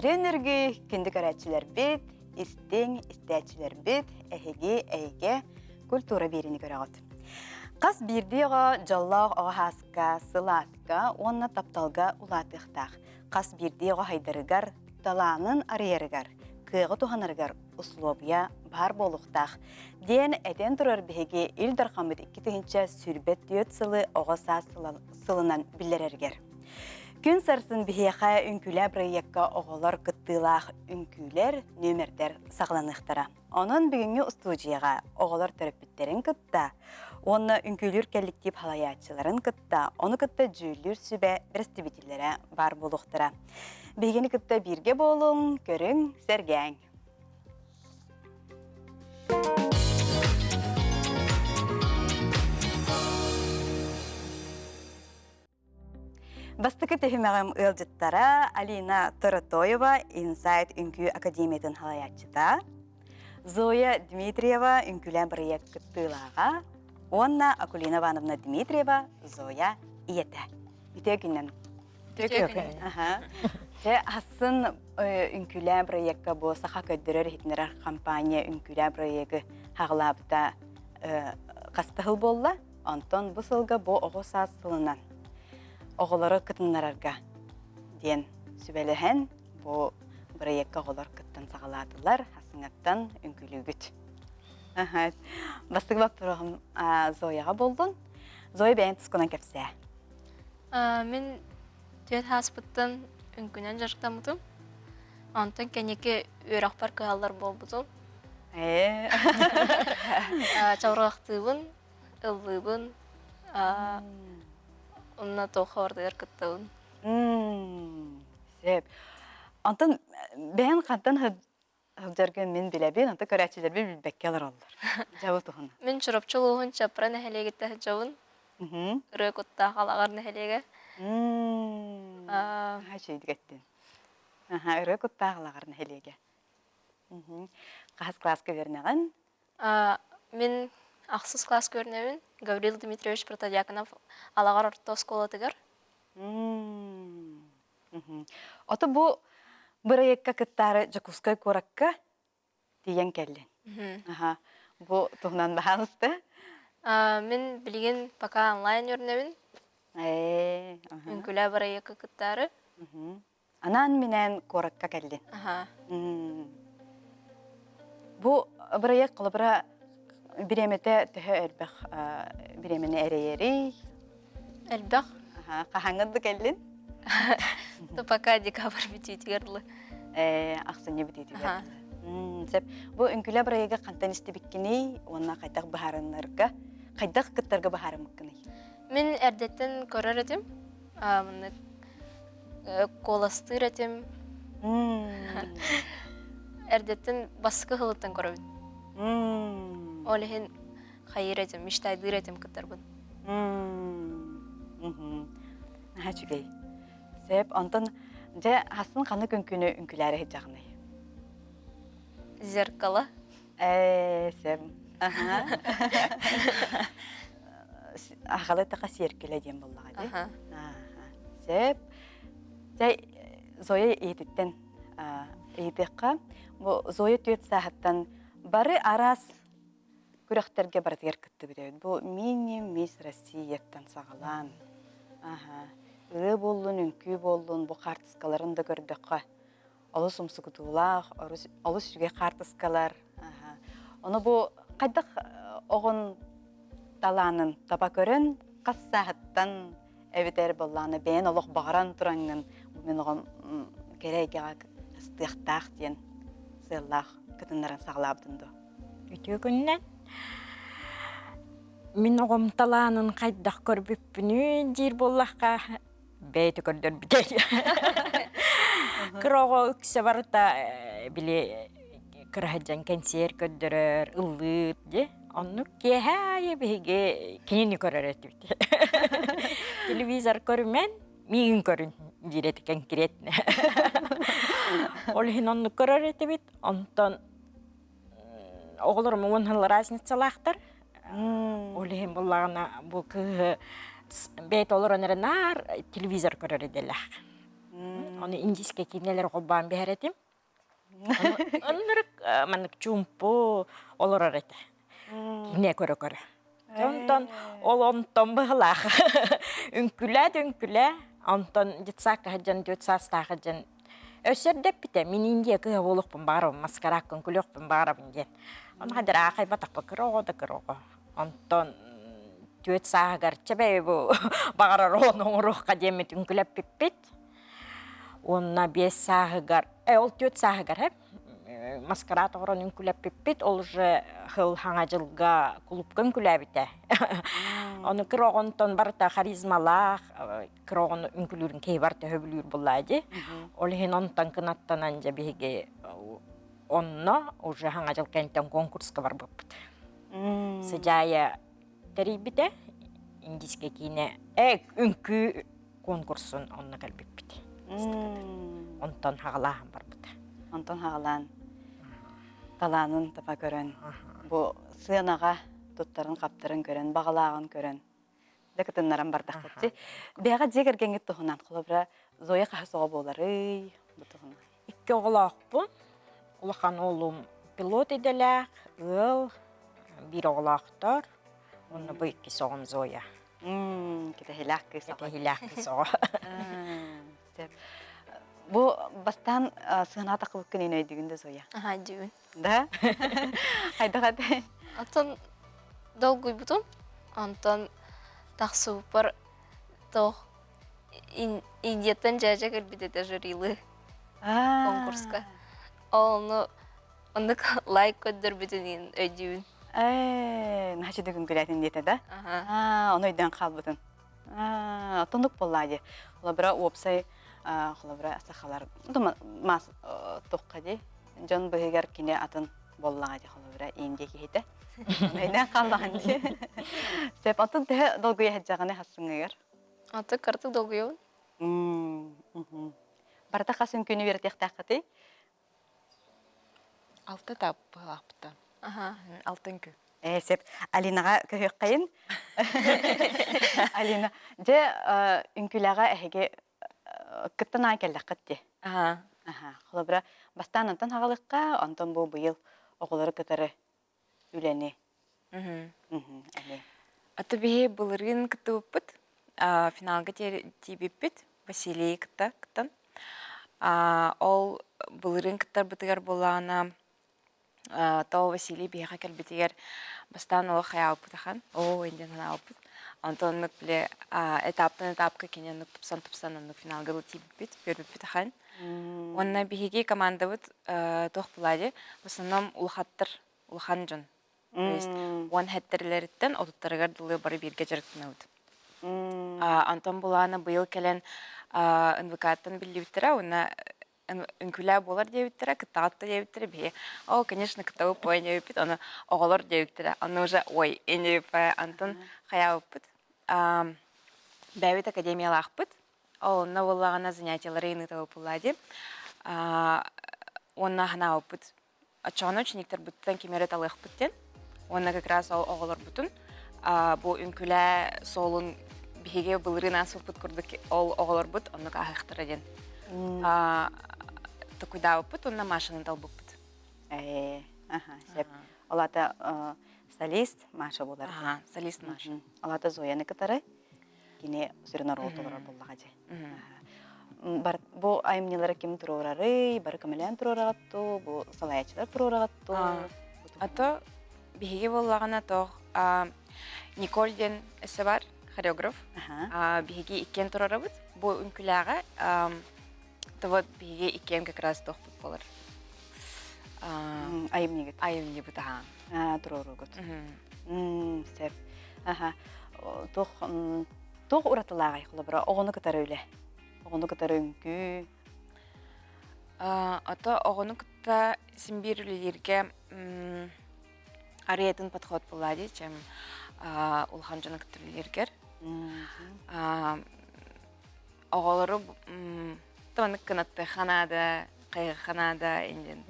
Нөрүн-нөргүй күндү көрөөччүлэрбит, истиҥ истээччилэрбит, эһиги эйгэ культура биэриини көрөҕүт. Хас биирдии оҕо дьоллоох оҕо һааска, сылааска уонна тапталга улаатыахтаах. Хас биирдии оҕо хайдарыгар, талаанын арыйарыгар, кыаҕы туһанарыгар услуобуйа баар буолуохтаах диэн этэн турар биһиги Ил Дархаммыт 2024 сылы оҕо саас сылынан биллэрэригэр. Күн сарсын биһиэхэ үҥкүүлээ бырайыакка оҕолор кыттыылаах үҥкүүлэр, нүөмэрдэр саҕаланыахтара. Онон бүгүҥҥү устуудьуйаҕа оҕолор төрөппүттэрин кытта уонна үҥкүүлүүр кэлликтиип салайааччыларын кытта, ону кытта дьүүллүүр сүбэ бэрэстэбиитэллэрэ баар буолуохтара. Биһигини кытта бииргэ буолуҥ, көрүҥ, сэргээҥ. Бастакы түһүмэҕим ыалдьыттара Алина Торотоева, Инсайт үҥкүү академиятын салайааччыта, Зоя Дмитриева үҥкүүлээн бырайыак кыттыылааҕа уонна Акулина Ивановна Дмитриева Зоя ийэтэ. Үтүө күнүнэн. Үтүө күнүнэн. Дьэ, асын үҥкүүлээн бырайыакка бу саха көрдөрөр иһитиннэрэр компания үҥкүүлээн бырайыагы хаҕылаабыта хаста сыл буолла. Онтон бу сылга бу оҕо саас сылынан оҕолору кытыннарарга диэн сүбэлэһэн бу бырайыакка оҕолор кыттан саҕалаатылар. Хасыҥаттан үҥкүүлүүгүт. Бастакы боппуруоһум Зояҕа буоллун. Зоя бэйэҥ тускунан кэпсээ. Мин түөрт ааспыттан үҥкүүнэн дьарыктаммытым. Онтон кэнники үөрэхпэр кыһаллар буолбутум. Чабырҕахтыыбын, ыллыыбын, онно туохха барытыгар кыттабын. Сөп. Онтон бэйэҥ хантан сылдьаргын мин билэбин, онтон көрөөччүлэрбин билбэккэ олороллор. Дьабыл туһунан. Мин Чурапчы улууһун Чапра нэһилиэгиттэн сылдьабын. Ырыа куттаах Алаҕар нэһилиэгэ. Наһаа үчүгэйдик эттин. Аха, ырыа куттаах Алаҕар нэһилиэгэ. Хаһыс кылааска үөрэнэҕин? Мин ахсыс кылааска үөрэнэбин. Гаврил Дмитриевич Протодьяконов Алаҕар орто оскуолатыгар. Ото бу бырайыакка кыттаары Дьокуускай куоракка тиийэн кэллин. Аха. Бу туһунан баһаалыста. Мин билигин пока онлайн үөрэнэбин. Ээ, аха. Үҥкүүлээ бырайыакка кыттаары. Анаан-минээн куоракка кэллин. Аха. Бу бырайыак холобура бириэмэтэ төһө элбэх бириэмэни эрэйэрий? Элбэх. Хаһааҥҥа да кэллин? То пока декабрь бүтүүтүгэр дылы. Ээ, ахсынньы бүтүүтүгэр. Сөп. Бу үҥкүүлэ бырайыагы хантан истибиккиний уонна хайдах быһаарыннарга, хайдах кыттарга быһаарыммыккыный? Мин эрдэттэн көрөр этим. Маннык куоластыыр этим. Эрдэттэн баскы сылыттан көрөбүн. Ол иһин хайыыр этим, мечтайдыыр этим кыттарбын. Наһаа үчүгэй. Сөп, онтон дьэ хасын ханнык үҥкүүнү үҥкүүлээри сылдьаҕыный? Зеркало. Ээ, сөп. Аха. Ахалы таха сиэркилэ диэн буоллаҕа дии. Аха. Сөп. Дьэ, Зоя ийэтиттэн ыйытыахха. Бу Зоя түөрт сааһыттан бары араас күрэхтэргэ барытыгар кыттыбыт эбит. Бу мини-мисс Россияттан саҕалаан. Аха. Ырыа буоллун, үҥкүү буоллун, бу хаартыскаларын да көрдөххө олус умсугутуулаах, олус үчүгэй хаартыскалар. Ону бу хайдах оҕон талаанын таба көрөн, хас сааһыттан эбэтэр буоллаҕына бэйэн олох баҕаран тураҥҥын бу мин оҕом кэрэ эйгэҕэ астыахтаах диэн сыаллаах кытыннаран саҕалаабытын дуо? Үтүө күнүнэн. Мин оҕом талаанын хайдах көрбүппүнүй диир буоллахха, бэйэтэ көрдөрбүтэ. Кыра оҕо үксэ барыта били кыраһыдьан кэнсиэр көрдөрөр, ыллыыр дии. Оннук киэһэ аайы биһиги кинини көрөр этибит. Телевизор көрүмэн, миигин көрүн диир этэ конкретно. Ол иһин оннук көрөр этибит. Онтон оҕолорум уон сыл разницалаахтар. Ол иһин буллаҕына бу кыыһы бэйэтэ олорон эрэ наар телевизор көрөр идэлээх. Ону индийскэй киинэлэр холбоон биһэр этим. Оннук маннык чуумпу олорор этэ. Киинэ көрө-көрө. Онтон ол онтон быһылаах үҥкүлээт үҥкүлээ онтон детсадка сылдьан түөрт саастаах сылдьан өссө эрдэппитэ мин Индия кыыһа буолуохпун баҕарабын маскараакка үҥкүлүөхпүн баҕарабын диэн ону хадыр аахайбатахпын кыра оҕо да кыра оҕо онтон түөрт сааһыгар чэбэй бу баҕарар оҕону оҥоруохха диэммит үҥкүлэппиппит уонна биэс сааһыгар э ол түөрт сааһыгар э маскарад оҥорон үҥкүлэппиппит ол уже сыл хаҥа дьылга кулуупка үҥкүлээбитэ ону кыра оҕонтон барыта харизмалаах кыра оҕону үҥкүлүүрүн киһи барыта сөбүлүүр буоллаа дии ол иһин онтон кынаттанан дьэ биһиги онно уже хаҥа дьыл кэнниттэн конкурска барбыппыт сыдьаайа тэрийбитэ индийскэй киинэ э үҥкүү конкурсун онно кэлбиппит онтон хаҕалааһын барбыта онтон хаҕалаан талаанын таба көрөн бу сыанаҕа туттарын-хаптарын көрөн баҕалааҕын көрөн да кытыннаран бардахпыт бэйэҕэ дьиэ кэргэҥҥит туһунан холобура Зоя хаһыс оҕо буоларый бу туһунан икки оҕолоохпун улахан уолум пилот идэлээх ыал биир оҕолоохтор уонна бу иккис оҕом Зоя Кэтэһилээх кыыс оҕо. Кэтэһилээх кыыс оҕо. Сөп. Бу бастаан сыанаҕа тахыбыккын ин өйдүгүн да Зоя? Аха, өйдүүбүн. Да? Хайдах этэй? Оттон долгуйбутум. Онтон тахсыбыппар туох Индияттан дьээдьэ кэлбит этэ жюрилы конкурска. Ол ону Оннук лайк көрдөрбүтүн иһин өйдүүбүн. Ээ, наһаа үчүгэй күлээтин диэтэ да? Аа, ону өйдөөн хаалбытын. Аа, оттонук буоллаа дии. Холобура, уопсай, холобура, сахалар, мас туохха дии, дьон быһыгар кини атын буоллаҕа дии, холобура, Индия киһитэ. Ону өйдөөн хааллаҕын дии. Сөп, оттон төһө долгуйа сылдьаҕыный хассыҥыгар? Аты кыратык долгуйабын. Барыта хас үҥкүүнү үөрэтиэхтээххитий? Алта этап быһалаахпыттан. Алтын күн. Ээ, сөп. Алинаҕа көһүөххэйин. Алина, дьэ, үҥкүүлэҕэ эһиги кыттан аан кэллэххит дии. Аха. Аха. Холобура, бастаан онтон хаҕалыахха, онтон бу быйыл оҕолору кытары үлэни. Эмиэ. Аты биһи былырыын кыттыбыппыт. Финалга тиийбиппит. Василий кытта кыттан. Ол былырыын кыттарбытыгар буоллаҕына то Василий биһиэхэ кэлбитигэр бастаан олох хайаабыппыт ахан. Оо, диэн санаабыппыт. Онтон оннук били этаптан этапка кини оннук тупсан-тупсан оннук финалга тиийбиппит, үөрбүппүт ахан. Уонна биһиги командабыт туох буолаа в основном улахаттар, улахан дьон. То есть уон хэттэрилэриттэн отуттарыгар дылы бары бииргэ дьарыктанабыт. Антон Булана быйыл кэлэн НВК-ттан биллибиттэрэ уонна үҥкүүлээ буолар диэбиттэрэ, кыттаҕат да диэбиттэрэ, биһи о, конечно, кыттабыт буолан диэбиппит, ону оҕолор диэбиттэрэ, ону уже ой, инипэ Антон хайаабыппыт. Бэйэбит академиялаахпыт, Ол онно буоллаҕына занятиелары ыытабыт дии. Уонна ханаабыппыт. Оччоҕуна учениктарбыттан кими эрэ талыахпыт диэн. Уонна как раз ол оҕолорбутун бу үҥкүлээ суолун биһиги былырыын ааспыппыт курдук ол оҕолорбут оннук ааһыахтара диэн. Токуйдаабыппыт уонна Машаны талбыппыт. Ээ, аха, сөп. Ол аата солист Маша буолар. Аха, солист Маша. Ол аата Зояны кытары кини сүрүн оруол толорор буоллаҕа дии. Бу айымньылары ким туруорарый, бары көмөлөөн туруораҕыт дуу, бу салайааччылар туруораҕыт дуу? А то биһиги буоллаҕына тоох Николь диэн өссө бар, хореограф. Биһиги иккиэн турарабыт. Бу үҥкүлээҕэ то вот биһиги иккиэн как раз туохпут буолар. Айымньыгыт. Айымньыбыт аха. Туруоруугут. Сөп. Аха. Туох туох уратылааҕый холобура оҕону кытары үлэ? Оҕону кытары үҥкүү? Ото оҕону кытта син биир үлэлииргэ арыйатын подход буолла дии, чем улахан дьону кытта үлэлииргэр. Оҕолору тонук кынаттыахха наада, хайыахха наада индин.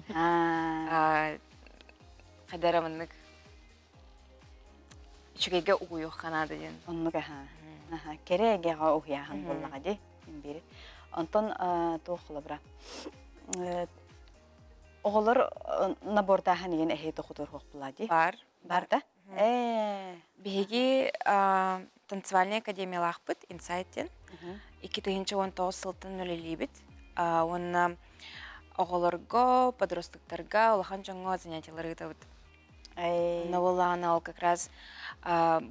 Хайдара маннык үчүгэйгэ угуйуохха наада диэн. Оннук аха. Аха, кэрэ эйгэҕэ уһуйааһын буоллаҕа дии, биир. Онтон туох холобура оҕолор набордааһын игин эһи тохутур хуохпулаа дии. Бар. Бар да? Ээ. Биһиги танцевальнай академиялаахпыт Инсайт диэн. 2019 сылтан үлэлиибит. Уонна оҕолорго, подростктарга, улахан дьоҥҥо занятиелары ыытабыт. Онно ол как раз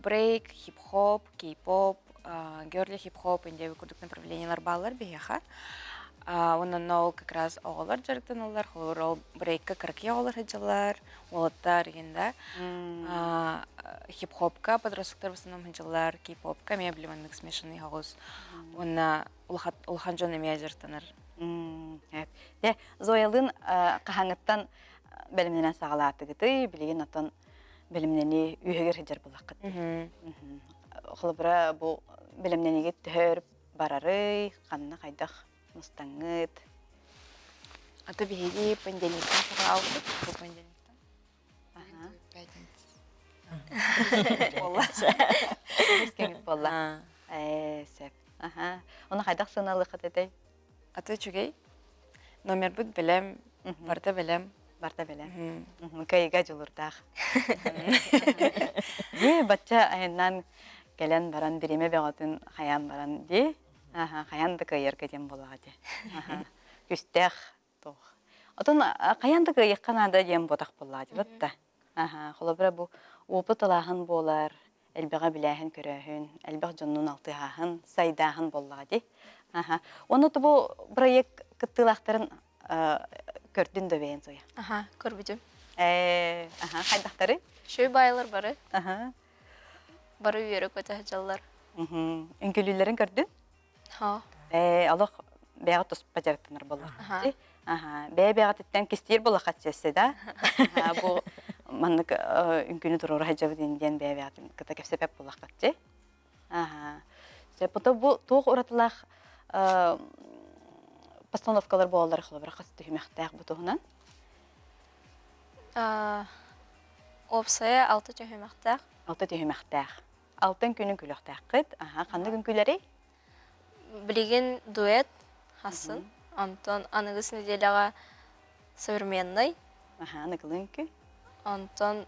брейк, хип-хоп, кей-поп, герли хип-хоп индиэби курдук направлениелар бааллар биһиэхэ. Уонна ол как раз оҕолор дьарыктаналлар, холобур ол брейкка кыракый оҕолор сылдьаллар, уолаттар игин да. Хип-хопка подростктар в основном сылдьаллар, кей-попка эмиэ били маннык смешанный соҕус. Уонна улахан дьон эмиэ дьарыктанар. Дьэ, Зоялыын хаһааҥҥыттан бэлэмнэнэн саҕалаатыгытый, билигин оттон бэлэмнэнии үөһүгэр сылдьар буоллаххыт. Холобура, бу бэлэмнэниигит төһө барарый, ханна хайдах мустаҥҥыт? А то биһиги понедельниктан саҕалаабыппыт, бу понедельниктан. Пятница. Буолла. Буолла. Ээ, сөп. Аха. Ону хайдах сыаналыаххыт этэй? Аты үчүгэй. Номербыт бэлэм, барыта бэлэм. Барыта бэлэм. Кыайыга дьулурдаах. Дии, бачча айаннаан кэлэн баран, бириэмэ бөҕөтүн хайаан баран дии. Аха, хайаан да кыайарга диэн буолаҕа дии. Аха. Күстээх туох. Отон хайаан да кыайыахха наада диэн буотах буоллаҕа дии батта. Аха, холобура бу опыт ылааһын буолар, элбэҕи билээһин-көрөөһүн, элбэх дьоннуун алтыһааһын, сайдааһын буоллаҕа дии. Аха. Уонна бу проект кыттыылаахтарын көрдүн да бэйэн Зоя? Аха, көрбүтүм. Ээ, аха, хайдахтары? Шөй баайлар бары. Аха. Бары үөрэ көтө сылдьаллар. Үҥкүүлүүллэрин көрдүн? Ээ, олох бэйэҕэ туспа дьарыктанар буоллаххыт. Аха, бэйэ бэйэҕититтэн кистиир буоллаххыт чэссе да. Бу маннык үҥкүүнү туруора сылдьабыт диэн бэйэ бэйэҕитин кытта кэпсэпэт буоллаххыт Аха. Сөп, бу туох уратылаах постановкалар буолаллар холобура хас түһүмэхтээх бу туһунан? Уопсайа алта түһүмэхтээх. Алта түһүмэхтээх. Алтан күнүн күлүөхтээххит. Аха, ханнык үҥкүүлэрий? Билигин дуэт хасын. Онтон аныгыс неделяҕа современный. Аха, аныгылыы үҥкүү. Онтон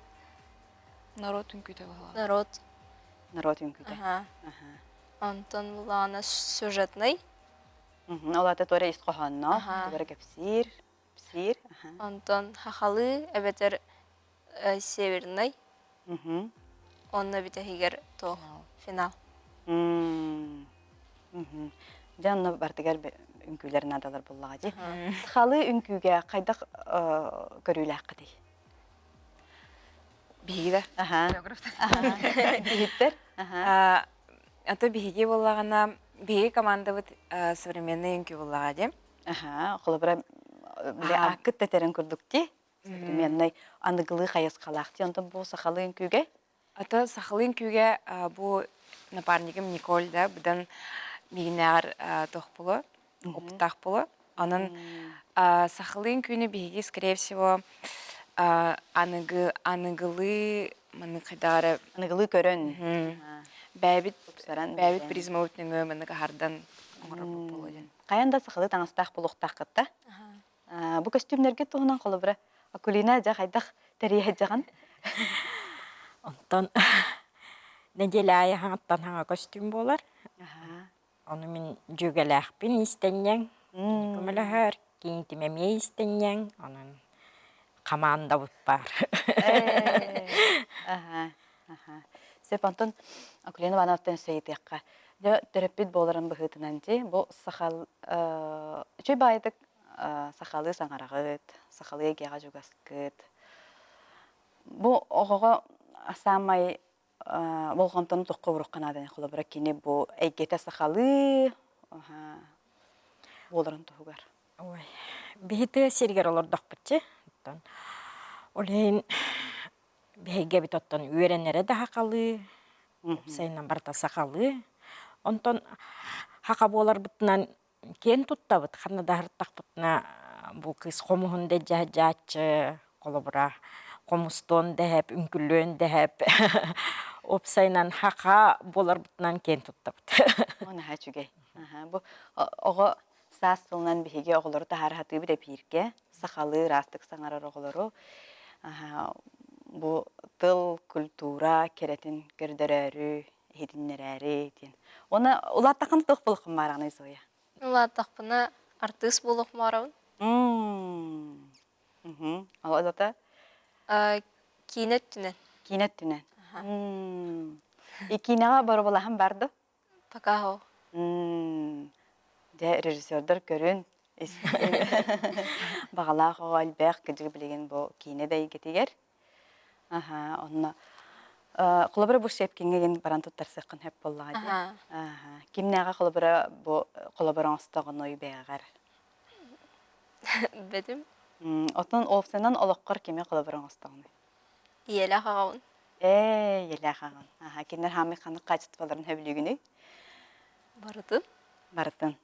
Народ үҥкүүтэ быһыылаах. Народ. Народ үҥкүүтэ. Аха. Аха. Онтон булаана сюжетный. Ол аата туора ис хоһоонноох, туора кэпсиир, псиир. Онтон хахалыы эбэтэр северный. Онно бүтэһигэр то финал. Дьэ онно бартыгар үҥкүүлэр наадалар буоллаҕа дии. Сахалыы үҥкүүгэ хайдах көрүүлээххитий? Биһиги да. Биһиттэр. А то биһиги буоллаҕына, биһиги командабыт современный үҥкүү буоллаҕа дии. Аха, холобура, били ааккыт да этэрин курдук дии. Современный аныгылыы хайысхалаах дии. Онтон бу сахалыы үҥкүүгэ? А то сахалыы үҥкүүгэ бу напарнигым Николь да быдан миигинээҕэр туох буолуо, опыттаах буолуо. Онон сахалыы үҥкүүнү биһиги, скорее всего, аныгы аныгылыы маннык хайдах эрэ аныгылыы көрөн бэйэбит бэйэбит призмабыт нөҥүө маннык аһардан оҥорорбут буолуо диэн. Хайан да сахалыы таҥастаах буолуохтааххыт да? Бу көстүүмнэргит туһунан холобура Акулина дьэ хайдах тэрийэ сылдьаҕын? Онтон нэдиэлэ аайы хаҥаттан хаҥа көстүүм буолар. Ону мин дьүөгэлээхпин иистэнньэҥ, көмөлөһөр, кийиитим эмиэ иистэнньэҥ, онон хамаандабыт баар. Сөп, онтон Акулина Ивановтан өссө ыйытыахха. Дьэ, төрөппүт буоларын быһыытынан дии, бу сахал үчүгэй баайдык сахалыы саҥараҕыт, сахалыы эйгэҕэ чугаскыт. Бу оҕоҕо саамай болҕомтону туохха уруохха нааданы холобура кини бу эйгэтэ сахалыы буоларын туһугар. Ой, биһи тыа сиригэр олордохпут Оттон ол иһин биһигэбит оттон үөрэнэрэ да сахалыы, уопсайынан барыта сахалыы. Онтон хаха буоларбытынан киэн туттабыт, ханна да аһыртахпытына бу кыыс хомуһун да дьааччы, холобура хомустуон дэһэп, үҥкүлүөн дэһэп, уопсайынан хаха буоларбытынан киэн туттабыт. Наһаа үчүгэй. Бу оҕо Саас сылынан биһиги оҕолору таһаара сатыыбыт эпииргэ, сахалыы ыраастык саҥарар оҕолору бу тыл, культура кэрэтин көрдөрөөрү, иһитиннэрээри диэн. Уонна улааттаххына туох буолуоххун баараҕыный Зоя? Улааттахпына артыыс буолуохмаарабын. Ол ата? Киинэ өттүнэн. Киинэ өттүнэн. И киинэҕэ боробулаһан бар да? Пока ho. Дьэ, режиссердар көрүн, баҕалаах оҕо элбэх кыдьык билигин бу киинэ да эйгэтигэр. Аха, онно холобура бу Щепкиҥҥэ диэн баран туттарсыаххын сөп буоллаҕа дии. Аха, кимнээҕэ холобура бу холобура оҥостоҕунуй бэйэҕэр? Бэтим. Оттон уопсайынан олоххор кими холобура оҥостоҕунуй? Ийэлээх аҕабын. Ээ, ийэлээх аҕаҥ. Аха, кинилэр хаамый ханнык хаачыстыбаларын сөбүлүүгүнүй? Барытын. Барытын.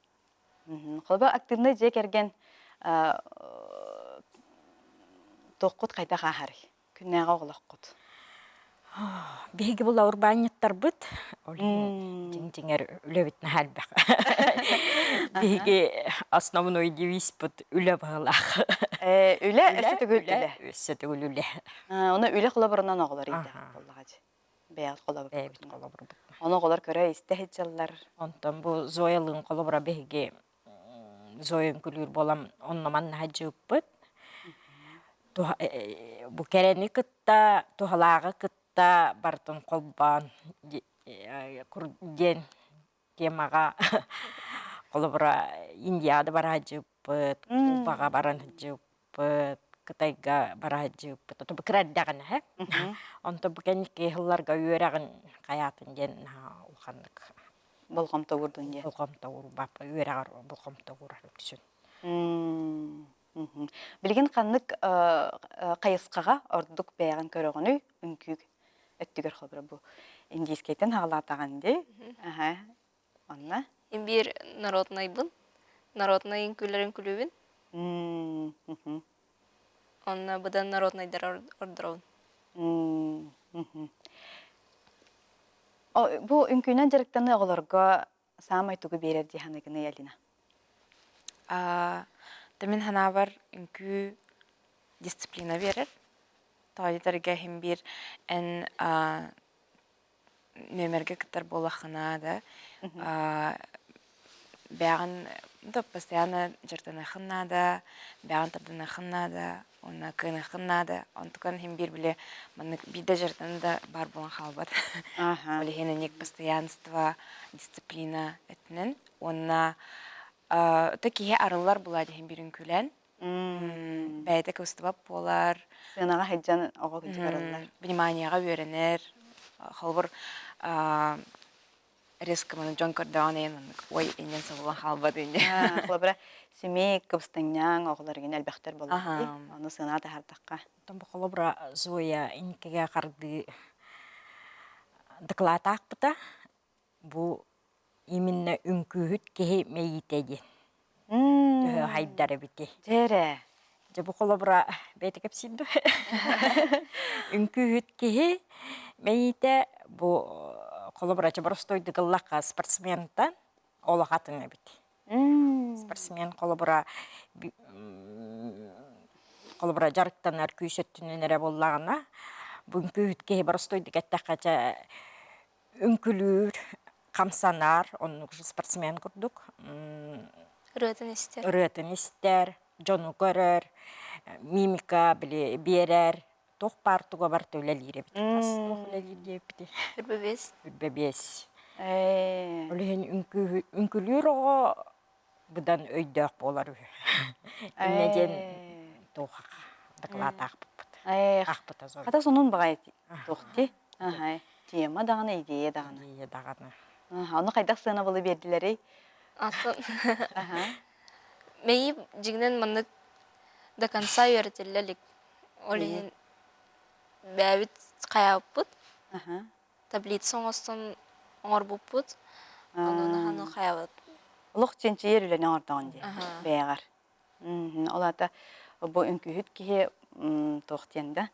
Холобура, активнай дьиэ кэргэн туоххут хайдах ааһарый? Күннээҕи оҕолоххут. Биһиги була урбаанньыттарбыт, ол иһин дьиҥ-дьиҥэр үлэбит наһаа элбэх. Биһиги основной девизпыт үлэ быһыылаах. Үлэ өссө төгүл үлэ. Өссө төгүл үлэ. Ону үлэ холобурунан оҕолор иитэр буоллаҕа дии. Бэйэҕит холобурбут. Бэйэбит холобурбут. Ону оҕолор көрө-истэ сылдьаллар. Онтон бу Зоялыын холобура биһиги Зоя үҥкүлүүр буолан онно манна сылдьыбыппыт. Бу кэрэни кытта, туһалааҕы кытта барытын холбоон диэн темаҕа холобура Индияда бара сылдьыбыппыт, Кубаҕа баран сылдьыбыппыт, Кытайга бара сылдьыбыппыт. Ото бу кыра эрдэҕинэ Онтон бу кэнники сылларга үөрэҕин хайаатын диэн наһаа улаханнык болҕомто уурдун диэн. Болҕомто уурбаппа, үөрэҕэр болҕомто уурар үксүн. Билигин ханнык хайысхаҕа ордук бэйэҕин көрөҕүнүй үҥкүү өттүгэр холобура бу индийскэйтэн хаалаатаҕын дии. Аха. Онно? Биир народнайбын. Народнай үҥкүүлэрин күлүүбүн. Онно быдан народнайдар ордоробун. Бу үҥкүүнэн дьарыктаныы оҕолорго саамай тугу биэрэр дии саныыгыный, Алина? Да мин санаабар үҥкүү дисциплина биэрэр. Тоҕо диэтэргэ иһин биир эн нүөмэргэ кыттар буоллаххына да бэйэҕин да постоянно дьарыктаныаххын наада, бэйэҕин тардыныаххын наада уонна кыаныаххын наада. Онтукан иһин биир били маннык биирдэ дьарыктаныы да баар буолан хаалбат. Ол иһин инник постоянство, дисциплина өттүнэн уонна то киһи арыллар була иһин биир үҥкүүлээн бэйэтэ кыбыстыбат буолар. Сыанаҕа сылдьан оҕо кырдьык арыллар. Вниманияҕа үөрэнэр. Холобур, резко маны дьон көрдөҕүн эйэн маннык ой инньэн сабыллан хаалбат инньэ. Холобура, симик, кыбыстыҥньаҥ оҕолор игин элбэхтэр буоллар дии. Ону сыанаҕа таһаардахха. Оттон бу холобура Зоя инникигэ хардыы дакылаатаахпыта бу именно үҥкүүһүт киһи мэйиитэ диэн төһө хайдар эбитий Дьэрэ. Дьэ бу холобура бэйэтэ кэпсиир дуо? Үҥкүүһүт киһи мэйиитэ бу холобура чэ боростуойдук ыллахха спортсментан олох атын эбит. Спортсмен холобура холобура дьарыктанар күүс өттүнэн эрэ буоллаҕына бу үҥкүүһүт киһи боростуойдук эттэххэ чэ үҥкүлүүр, хамсанар, оннук же спортсмен курдук. Ырыатын истэр. Ырыатын истэр, дьону көрөр, мимика били биэрэр, туох баар туга барыта үлэлиир эбит. Хас туох үлэлиир диэбиппитий? Үрбэ биэс. Үрбэ биэс. Ол иһин үҥкүлүүр оҕо быдан өйдөөх буолар үһү. Иннэ диэн туох дакылаатаахпыппыт. Аахпыта зор. Хата сонун баҕайы туох дии. Тема даҕаны, идея даҕаны. Идея даҕаны. Ону хайдах сыанабылы биэрдилэрий? Атын Мэйии дьиҥинэн маннык до конца үөрэтиллэ илик. Ол иһин бэйэбит хайаабыппыт. Таблица оҥостон оҥорбуппут. Ону наһаны хайаабыт. Олох чинчийэр үлэни оҥордоҕун дии бэйэҕэр. Ол аата бу үҥкүүһүт киһи туох диэн да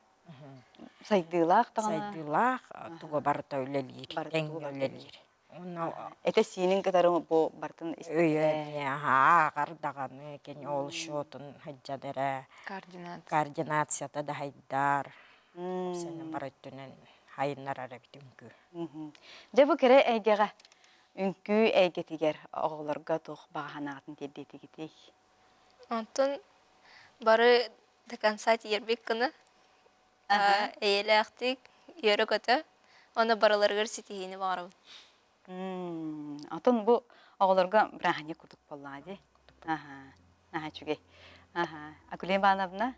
сайдыылаах даҕаны сайдыылаах туга барыта үлэлиир тэҥҥэ үлэлиир. Этэ сиинин кытары бу бартын Өйө ааҕар даҕаны кини ол счетун сылдьан эрэ координацията да хайдар сэнэн бар өттүнэн хайыннарар эбит үҥкүү. Дьэ бу кэрэ эйгэҕэ үҥкүү эйгэтигэр оҕолорго туох баҕа санаатын тиэрдиэтигитий? Онтон бары до конца тиийэрбит гына эйэлээхтик үөрэ-көтө уонна барыларыгар ситиһиини баҕарабын. Отон бу оҕолорго бырааһынньык курдук буоллаҕа дии. Аха, наһаа үчүгэй. Аха, Акулина Ивановна?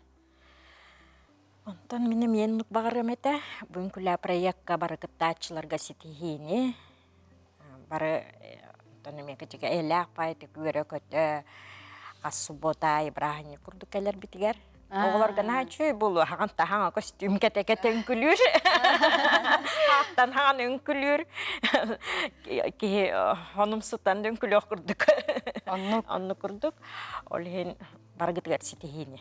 Онтон мин эмиэ оннук баҕарыам этэ. Бүгүн күлээ проекка бары кыттааччыларга ситиһиини, бары онтон эмиэ кичигэ эйэлээх баайдык үөрэ-көтө, хас суббота аайы бырааһынньык курдук кэлэрбитигэр Оҕолорго наһаа үчүгэй буолуо, хаҕан таһаҥа көстүүм кэтэ-кэтэ үҥкүлүүр. Хааттан хаҕан үҥкүлүүр. Киһи хонумсутан да үҥкүлүөх курдук. Оннук. Оннук курдук. Ол иһин барыгытыгар ситиһиини.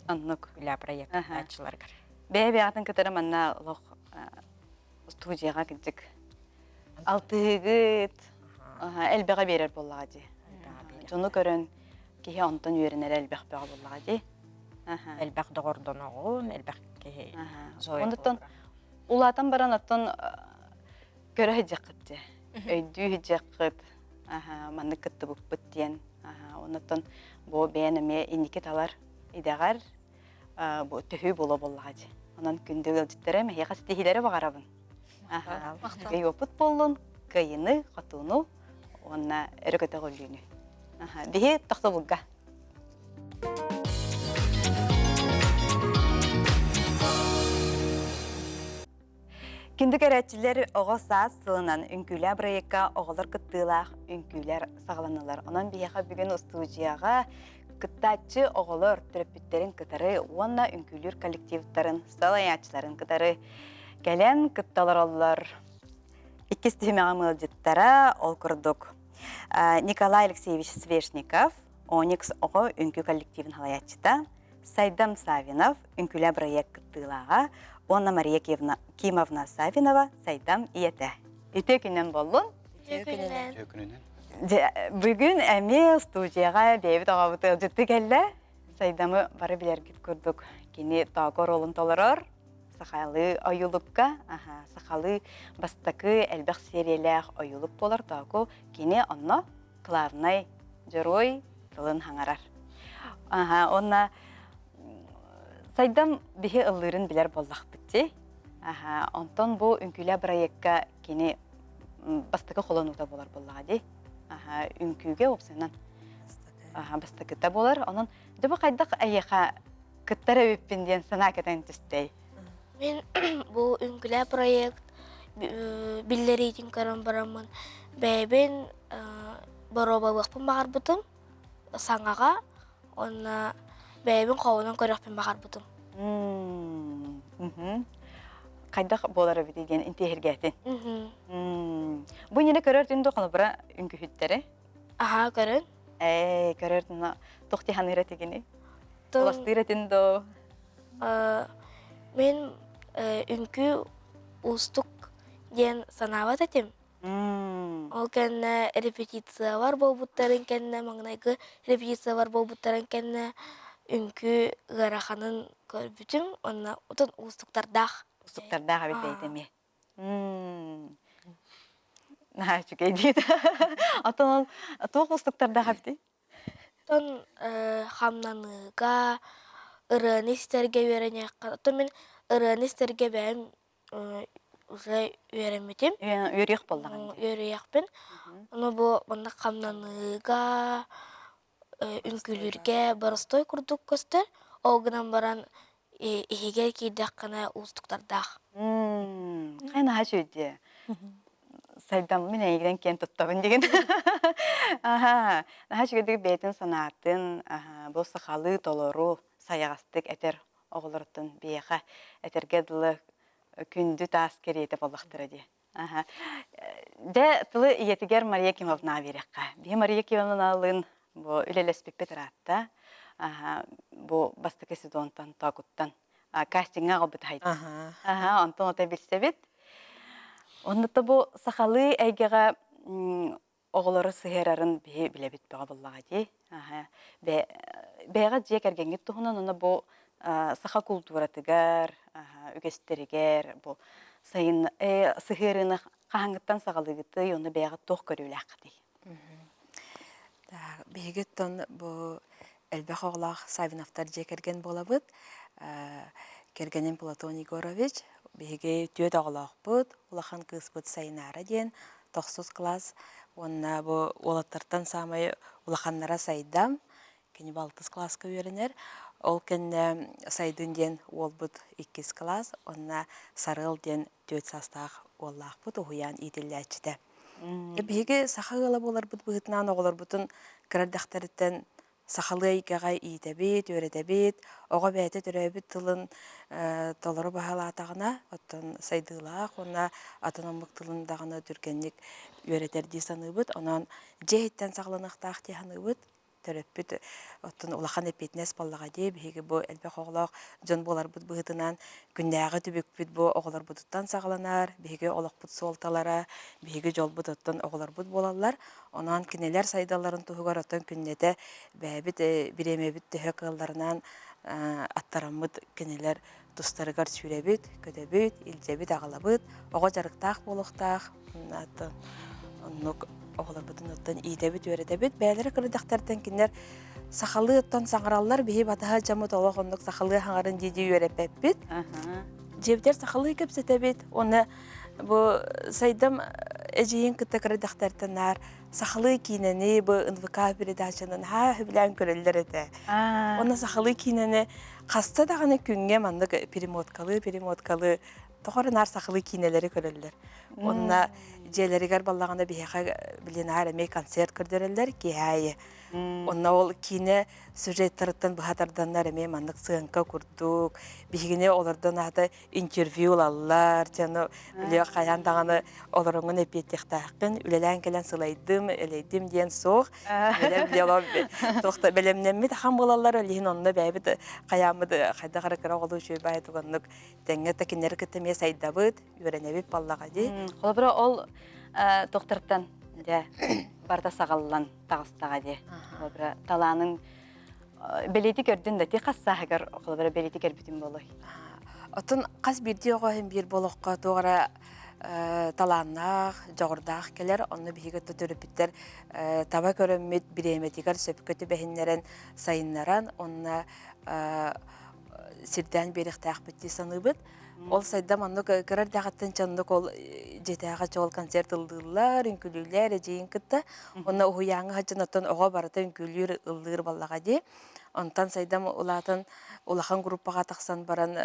Оннук. Үлэ проектааччыларгар. Бэйэ-бэйэҕитин кытары манна олох студияҕа кырдьык алтыһыгыт элбэҕи биэрэр буоллаҕа дии. Дьону көрөн киһи онтон үөрэнэрэ элбэх бөҕө буоллаҕа дии. Элбэх доҕордоноҕун, элбэх киһи Онуттан улаатан баран оттон көрө сылдьыаххыт дии. Өйдүү сылдьыаххыт маннык кыттыбыппыт диэн. Онуттан бу бэйэн эмиэ инники талар идэҕэр бу төһүү буолуо буоллаҕа дии. Онон күндү ыалдьыттара эһиэхэ ситиһиилэри баҕарабын. Кыайыоппут буоллун, кыайыны, хотууну уонна өрө көтөҕүллүүнү. Биһи тохтобулга. Күндү көрөөччүлэр оҕо саас сылынан үҥкүүлээ бырайыакка оҕолор кыттыылаах үҥкүүлэр саҕаланнылар. Онон биһиэхэ бүгүн устуудьуйаҕа кыттааччы оҕолор төрөппүттэрин кытары уонна үҥкүүлүүр коллективтарын салайааччыларын кытары кэлэн кытта олороллор. Иккис түһүмэҕим ыалдьыттара ол курдук Николай Алексеевич Свешников, Оникс оҕо үҥкүү коллективын салайааччыта, Сайдам Савинов, үҥкүүлээ бырайыак кыттыылааҕа уонна Мария Кимовна Савинова Сайдам ийэтэ. Үтүө күнүнэн буоллун. Үтүө күнүнэн. Үтүө күнүнэн. Бүгүн эмиэ студияҕа бэйэбит оҕобут ыалдьытты кэллэ. Сайдамы бары билэргит курдук кини тооку оруолун толорор. Сахалыы ойуулукка, сахалыы бастакы элбэх сиэриэлээх ойуулук буолар тооку кини онно главнай дьоруой тылын хаҥарар. Аха, уонна Сайдам биһи ыллыырын билэр буоллахпыт дии. Аха, онтон бу үҥкүүлээ бырайыакка кини бастакы холонуута буолар буоллаҕа дии. Аха, үҥкүүгэ уопсайынан аха, бастакыта буолар. Онон дьэ бу хайдах эйиэхэ кыттар эбиппин диэн санаа кэтэн түстэй. Мин бу үҥкүлээ проект биллэриитин көрөн бараммын бэйэбин боруобалыахпын баҕарбытым саҥаҕа уонна бэйэбин холонон көрүөхпүн баҕарбытым. Хайдах буолар эбитий диэн интиэһиргээтин. Бу иннинэ көрөр түн холобура үҥкүһүттэри. Аһаа көрөн. Ээ, көрөр туох тиһаныыр этигини? Уластыыр этин доо? Мин үҥкүү уустук диэн санаабат этим. Ол кэннэ репетициялар буолбуттарын кэннэ, маҥнайгы репетициялар буолбуттарын кэннэ үҥкүү ыараханын көрбүтүм уонна отон уустуктардаах. Уустуктардаах эбит бэйэтэ эмиэ. Наһаа үчүгэй диит. Оттон ол туох уустуктардаах эбитий? Оттон хамнаныыга, ырыаны истэргэ үөрэниэххэ, оттон мин ырыаны истэргэ бэйэм уже үөрэммитим. Үөрүйэх буоллаҕыҥ дии. Үөрүйэхпин. Ону бу маннык хамнаныыга, үҥкүүлүүргэ боростуой курдук көстөр. Ол гынан баран иһигэр киирдэххинэ уустуктардаах. Хайа наһаа үчүгэй Сайдам мин эйигинэн киэн туттабын диген. Аха, наһаа үчүгэйдик бэйэтин санаатын, бу сахалыы толору сайаҕастык этэр оҕолортон биһиэхэ этэргэ дылы күндү таас кэриэтэ буоллахтара дии. Аха. Дьэ, тылы ийэтигэр Мария Кимовнаҕа биэриэххэ. Биһи Мария Кимовналыын бу үлэлэспиппит ыраатта. Аха, бу бастакы сезонтан Тоокуттан кастиҥҥа аҕалбыт аһайда. Аха, онтон ото билсэбит. Онно бу сахалыы эйгэҕэ оҕолору сыһыарарын биһи билэбит бөҕө буоллаҕа дии. Бэйэҕэ дьиэ кэргэҥҥит туһунан уонна бу саха култууратыгар, үгэстэригэр бу сайын сыһыарыыны хаһааҥҥыттан саҕалыыгытый уонна бэйэҕит туох көрүүлээххитий? Биһиги оттон бу элбэх оҕолоох Саввиновтар дьиэ кэргэн буолабыт. Кэргэним Платон Егорович. Биһиги түөрт оҕолоохпут. Улахан кыыспыт Сайнаара диэн тохсус кылаас уонна бу уолаттартан саамай улаханнара Сайдам. Кини балтыс кылааска үөрэнэр. Ол кэннэ Сайдын диэн уолбут иккис кылаас уонна Сарыал диэн түөрт саастаах уоллаахпыт уһуйаан иитиллээччитэ. Биһиги саха ыала буоларбыт быһыытынан оҕолорбутун кыра эрдэхтэриттэн сахалыы эйгэҕэ иитэбит, үөрэтэбит, оҕо бэйэтэ төрөөбүт тылын толору баһылаатаҕына, оттон сайдыылаах уонна атын омук тылын даҕаны түргэнник үөрэтэр дии саныыбыт. Онон дьиэ иһиттэн саҕаланыахтаах дии саныыбыт. Төрөппүт оттон улахан эппиэтинэс буоллаҕа дии. Биһиги бу элбэх оҕолоох дьон буоларбыт быһыытынан күннээҕи түбүкпүт бу оҕолорбутуттан саҕаланар, биһиги олохпут суолталара, биһиги дьолбут оттон оҕолорбут буолаллар. Онон кинилэр сайдалларын туһугар оттон күннэтэ бэйэбит бириэмэбит төһө кыалларынан аттараммыт кинилэр тустарыгар сүүрэбит, көтөбүт, илдьэбит, аҕалабыт. Оҕо дьарыктаах буолуохтаах. Оннук оҕолорбутун оттон иитэбит, үөрэтэбит. Бэйэлэрэ кырдьахтартан кинилэр сахалыы оттон саҥараллар, биһи батаһа дьоммут олох оннук сахалыы саҥарын дии-дии үөрэппэппит. Дьиэбитигэр сахалыы кэпсэтэбит. Уонна бу сайдам эдьиийин кытта кырдьахтартан наар сахалыы киинэни бу НВК передачаны наһаа сөбүлээн көрөллөр этэ. Уонна сахалыы киинэни хаста даҕаны күҥҥэ маннык перемоткалыы перемоткалыы тоҕо эрэ наар сахалыы киинэлэри көрөллөр. Уонна дьиэлэригэр баллаҕына биһиэхэ блин наар эмиэ концерт көрдөрөллөр киэһэ аайы. Онно ол киинэ сюжеттарыттан быһа тарданнар эмиэ маннык сыаҥка курдук биһигини олордон аата интервью ылаллар, дьону били хайаан даҕаны олороҥҥун эппиэттиэхтээххин, үлэлээн кэлэн сылайдым, элэйдим диэн суох. Туох да бэлэмнэммит ахан буолаллар, ол иһин онно бэйэбит хайааммыт хайдах эрэ кыра оҕолуу үчүгэй баайы туганнык тэҥҥэ да кинилэри кытта эмиэ сайдабыт, үөрэнэбит буоллаҕа дии. Холобура ол тохтортон дьэ барыта саҕаллан таҕыстаҕа дии. Холобура талаанын бэлиэти көрдүн да ти хас сааһыгар холобура бэлиэти көрбүтүн буолуой? Оттон хас биирдии оҕо иһин биир болоххо туох эрэ талааннаах, дьоҕурдаах кэлэр. Онно биһиги төрөппүттэр таба көрөммүт, бириэмэтигэр сөпкө түбэһиннэрэн, сайыннаран, онно сирдээн биэриэхтээхпит дии саныыбыт. Ол сайдам оннук кыра эрдэҕиттэн чоннук ол дьиэтээҕи чоол концерт ыллыыллар, үҥкүүлүүллэр эдьиийин кытта. Онно уһуйааҥҥа сылдьан оттон оҕо барыта үҥкүүлүүр, ыллыыр буоллаҕа дии. Онтон сайдам улаатан улахан группаҕа тахсан баран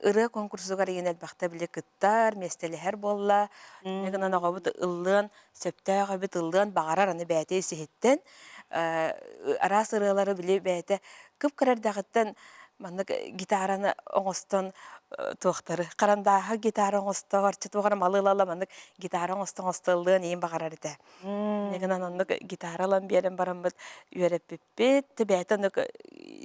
ырыа конкурсугар игин элбэхтэ били кыттар, миэстэлэһэр буолла. Инньэ гынан оҕобут ыллыан сөптөөх эбит, ыллыан баҕарар аны бэйэтэ ис-иһиттэн. Араас ырыалары били бэйэтэ кып-кыра эрдэҕиттэн маннык гитараны оҥостон туохтары харандааһы гитара оҥостор, туох эрэ малы ыла-ыла маннык гитара оҥосто оҥосто ыллыан иһин баҕарар этэ. Инньэ гынан оннук гитара ылан биэрэн бараммыт үөрэппиппит. Бэйэтэ оннук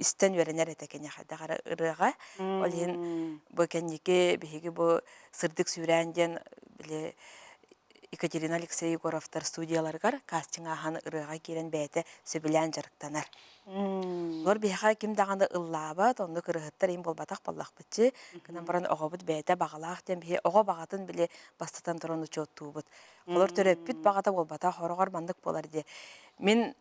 истэн үөрэнэр этэ киниэхэ даҕары ырыаҕа. Ол иһин бу кэнники биһиги бу Сырдык сүүрээн диэн били Екатерина Алексей Егоровтар студияларыгар кастинг ааһан ырыаҕа киирэн бэйэтэ сөбүлээн дьарыктанар. Олор биһиэхэ ким даҕаны ыллаабат, оннук ырыаһыттар иһин буолбатах буоллахпытчы. Гынан баран оҕобут бэйэтэ баҕалаах диэн биһи оҕо баҕатын били бастатан туран учуоттуубут. Олор төрөппүт баҕата буолбатах, хороҕор маннык буолар дии. Мин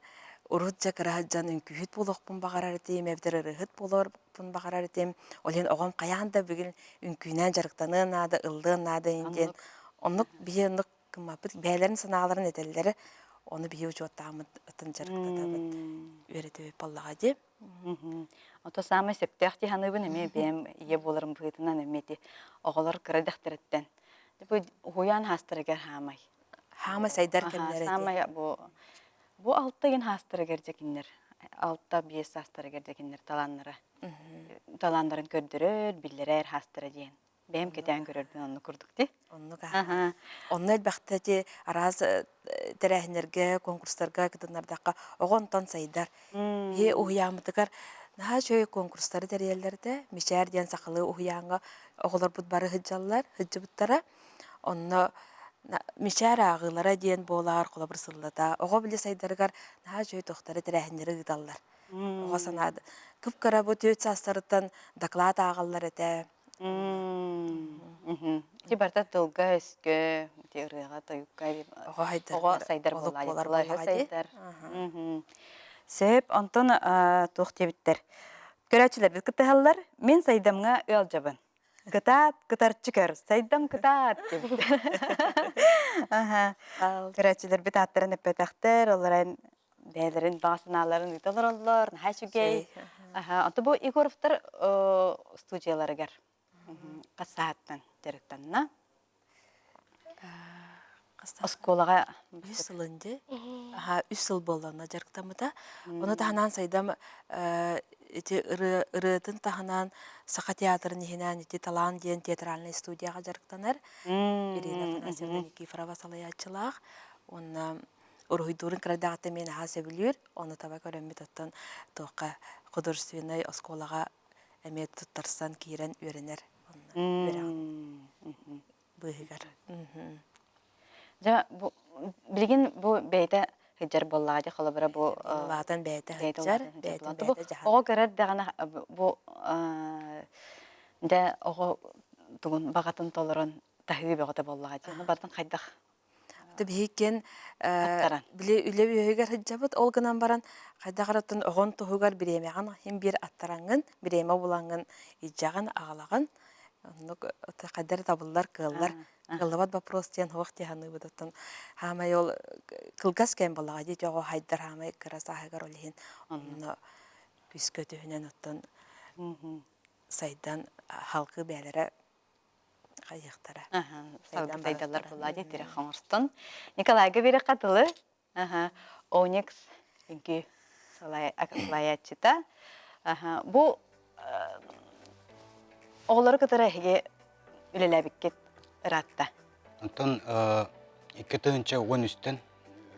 урут дьэ кыра сылдьан үҥкүүһүт буолуохпун баҕарар этим, эбэтэр ырыаһыт буолуохпун баҕарар этим. Ол иһин оҕом хайаан да бүгүн үҥкүүнэн дьарыктаныан наада, ыллыан наада диэн оннук биһи оннук гыммаппыт. Бэйэлэрин санааларын этэллэрэ, ону биһи учуоттааммыт атын дьарыктатабыт, үөрэтэбит буоллаҕа дии. Ото саамай сөптөөх дии саныыбын эмиэ бэйэм ийэ буоларым быһыытынан эмиэ ити оҕолор кыра дэхтэриттэн бу уһуйаан хаастарыгар хаамай. Хаамай сайдар кэмнэрэ Саамай бу бу алта игин хаастарыгар дьэкиннэр 6-5 саастарыгар дьэкиннэр талааннара талааннарын көрдөрөр, биллэрэр хаастара диэн. Бэйэм кэтээн көрөрбүн оннук курдук дии. Оннук аа. Онно элбэхтэ ити араас тэрээһиннэргэ, конкурстарга кытыннардахха оҕо онтон сайдар. Биһи уһуйааммытыгар наһаа үчүгэй конкурстары тэрийэллэр этэ. Мичээр диэн сахалыы уһуйааҥҥа оҕолорбут бары сылдьаллар, сылдьыбыттара. Онно мичээр ааҕыылара диэн буолаар холобур сыллата оҕо били сайдарыгар наһаа үчүгэй тохтары тэрээһиннэри ыыталлар. Оҕо санаады кып-кыра бу түөрт саастарыттан доклад ааҕаллар этэ. Ити барыта тылга-өскө, ити ырыаҕа, тойукка Оҕо оҕо сайдарыгар сайдар олук буоллаҕа буолар тыла-өһө буоллаҕа дии. сайдар. Сөп, онтон туох диэбиттэр. Көрөөччүлэрбит кыттыһаллар. Мин сайдамҥа ыалдьабын. Кытаат, кытарчы көр, сайдам кытаат диэбит. Көрөөччүлэрбит ааттарын эппэтэхтэр, олорон бэйэлэрин баҕа санааларын ыыта олороллор, наһаа үчүгэй. Онто бу Егоровтар студияларыгар хас сааттан дьарыктанна? Оскуолаҕа үс сылын дии. Аха, үс сыл буолла онно дьарыктаммыта. Ону таһынан Сайдам ити ырыатын таһынан Саха театрын иһинэн ити Талаан диэн театральнай студияҕа дьарыктанар. Ирина Афанасьевна Никифорова салайааччылаах. Уонна уруһуйдуурун кырадаҕыттан мин наһаа сөбүлүүр. Ону таба көрөммүт оттон туохха художественнай оскуолаҕа эмиэ туттарсан киирэн үөрэнэр. Онно үөрэҕин быыһыгар. Дьэ, бу билигин бу бэйэтэ сылдьар буоллаҕа дии, холобура бу Улаатан бэйэтэ бэйэтэ сылдьар, улаатан сылдьар бэйэтин буолла. Бу бэйэтэ оҕо дьаһанар. көрөр даҕаны бу дьэ оҕо тугун баҕатын толорон таһыы бөҕөтө буоллаҕа дии. Ону барытын хайдах Биһиккин аттаран? били үлэ үөһүгэр сылдьабыт, ол гынан баран хайдах эрэ оҕон туһугар бириэмэҕин иһин биир аттараҥҥын, бириэмэ булаҥҥын илдьэҕин, аҕалаҕын. Оннук хайдах эрэ табыллар, кыаллар. Кыаллыбат вопрос диэн суох дии саныыбыт. Оттон хаамай ол кылгас кэм буоллаҕа дии, оҕо хайдар хаамай кыра сааһыгар ол иһин онно күүскэ түһүнэн оттон сайдан халкы бэйэлэрэ хайыахтара. Сайдан сайдаллар буолла дии тирэх оҥостон. Николайга биэрэххэ тылы Оникс үҥкүү салайааччыта. Бу оҕолору кытары эһиги үлэлээбиккит ыраатта. Онтон 2013-тэн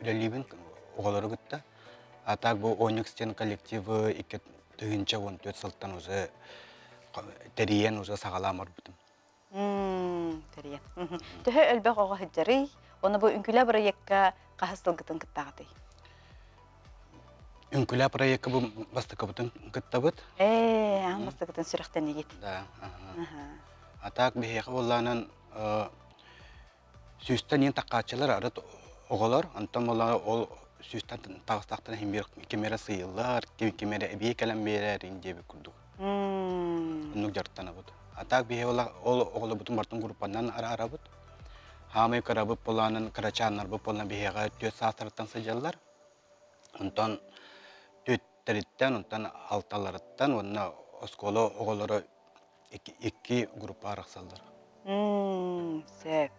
үлэлиибин оҕолору кытта. А так бу Оникс диэн коллективы 2014 сылтан уже тэрийэн уже саҕалаан барбытым. Тэрийэн. Төһө элбэх оҕо сылдьарый? Уонна бу үҥкүүлэ бырайыакка хаһыс сылгытын кыттаҕытый? Үҥкүүлэ проекка бу бастакыбытын кыттабыт. Ээ, аан бастакытын сүрэхтэнигит. Да. А так биһиэхэ буоллаанан сүүстэн иин таккааччылар арыт оҕолор, онтон буоллаҕына ол сүүстэн таҕыстахтарына иһин биир ким эрэ сыыйыллар, ким эрэ эбии кэлэн биэрэр иин диэбит курдук. Оннук дьарыктанабыт. А так биһи ол оҕолорбутун барытын группанан араарабыт. Хаамай кырабыт буолаанан кырачааннарбыт буолан биһиэхэ түөрт саастарыттан сылдьаллар. Онтон түөртэриттэн, онтон алталарыттан уонна оскуола оҕолоро икки группа арахсаллар. Сөп.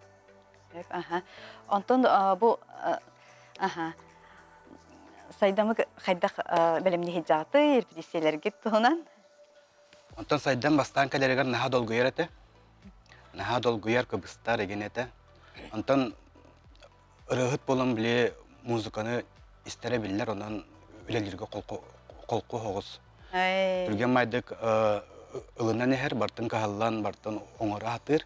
Сөп, аха. Онтон бу аха Сайдамы хайдах бэлэмниһи репетициялэргит туһунан? Онтон Сайдам бастаан кэлэригэр наһаа долгуйар этэ. Наһаа долгуйар, кыбыстар игин этэ. Онтон ырыаһыт буолан били музыканы истэрэ биллэр, онон үлэлииргэ холку соҕус. Түргэн майдык ылынан иһэр, бартын кыһаллан, бартын оҥоро сатыыр.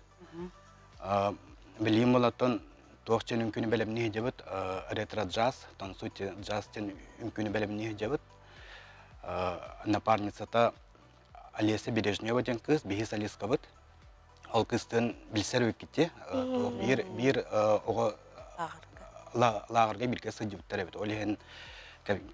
Билиим болаттан туох диэн үҥкүүнү бэлэмнии сылдьабыт, ретро-джаз, танцуйте джаз диэн үҥкүүнү бэлэмнии сылдьабыт. Напарницата Олеся Бережнева диэн кыыс, биһи солисткабыт. Ол кыыстыын билсэр эбиккит биир биир оҕо лааҕырга бииргэ сылдьыбыттар эбит. Ол иһин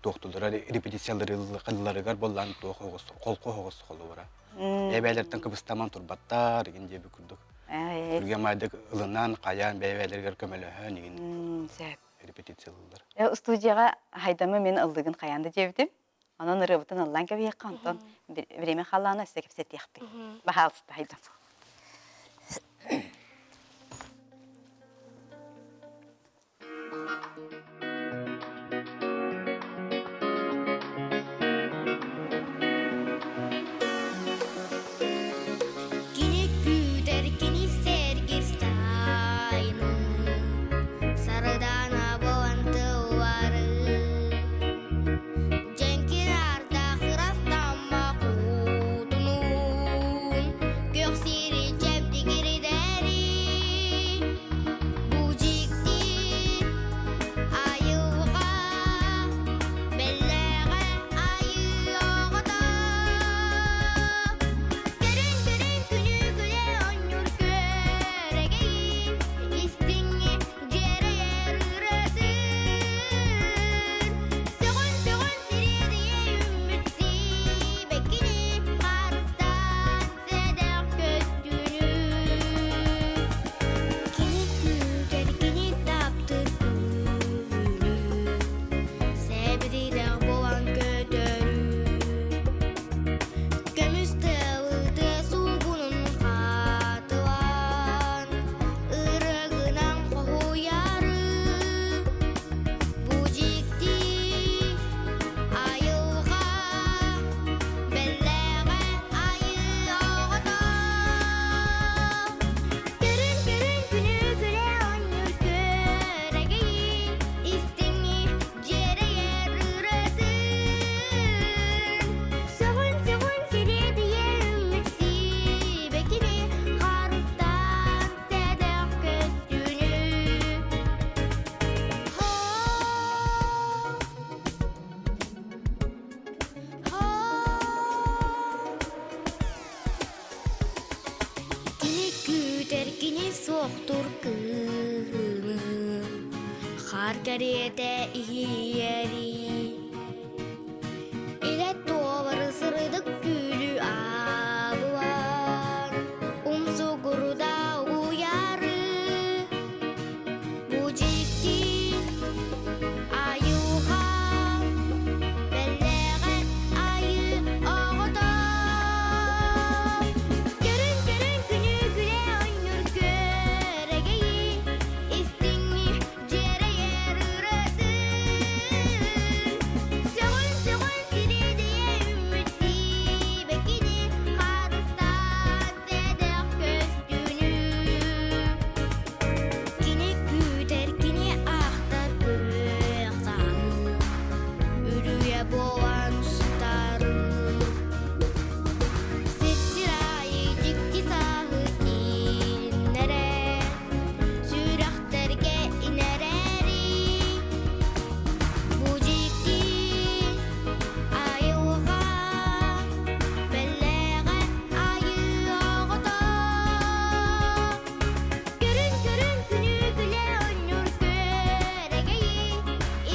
туохтулара репетицияларыгар буоллаан туох оҕус холку оҕус холобура. Бэйэ-бэйэлэриттэн кыбыстаман турбаттар игин диэби курдук. Түргэн майдык ылынан, хайаан бэйэ-бэйэлэригэр көмөлөһөн игин репетициялыыллар. Студияҕа Хайдамы мин ыллыгын хайаан да диэбитим. Онон ырыабытын ыллаан кэбиһиэххэ, онтон время халлаана өссө кэпсэтиэхпит. Баһаалыста, Хайдам. Кини күүтэр, кини сэргир сайыны, Сардаана буолан тыллары. Дьэҥкир ардах ырастамма куутунуун, Көхсү кэриэтэ иһийэрий. Илэ туолары сырдык түүлү аабылан, умсугурда уйары. Бу дьикти айылҕа бэллэҕэ айыы оҕото. Көрүн-көрүн күнү күлэ оонньуур күөрэгэйи, истиҥни дьиэрэйэр ырыатын. Сөҕүн-сөҕүн сириэдийэ үүммүт сиибэкини харыстаан сэдэх көстүүнү. Кини күүтэр, кини ахтар күөх саһыл, үрүйэ буолан сытарын. Сир-сир аайы дьикти сааһы тиириннэрэ, сүрэхтэргэ инэрээри. Бу дьикти айылҕа бэлэҕэ айыы оҕото. Көрүн-көрүн күнү күлэ оонньуур күөрэгэйи,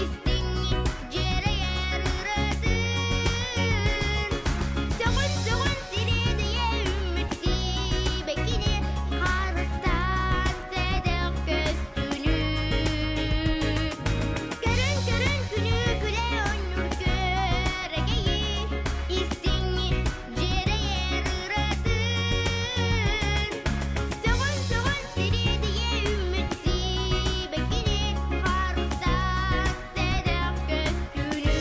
истиҥ дьиэрэйэр ырыатын. Сөҕүн-сөҕүн сириэдийэ үүммүт сиибэкини харыстаан сэдэх көстүүнү. Көрүн-көрүн күнү күлэ оонньуур күөрэгэйи, истиҥ дьиэрэйэр ырыатын. Сөҕүн-сөҕүн сириэдийэ үүммүт сиибэкини харыстаан сэдэх көстүүнү.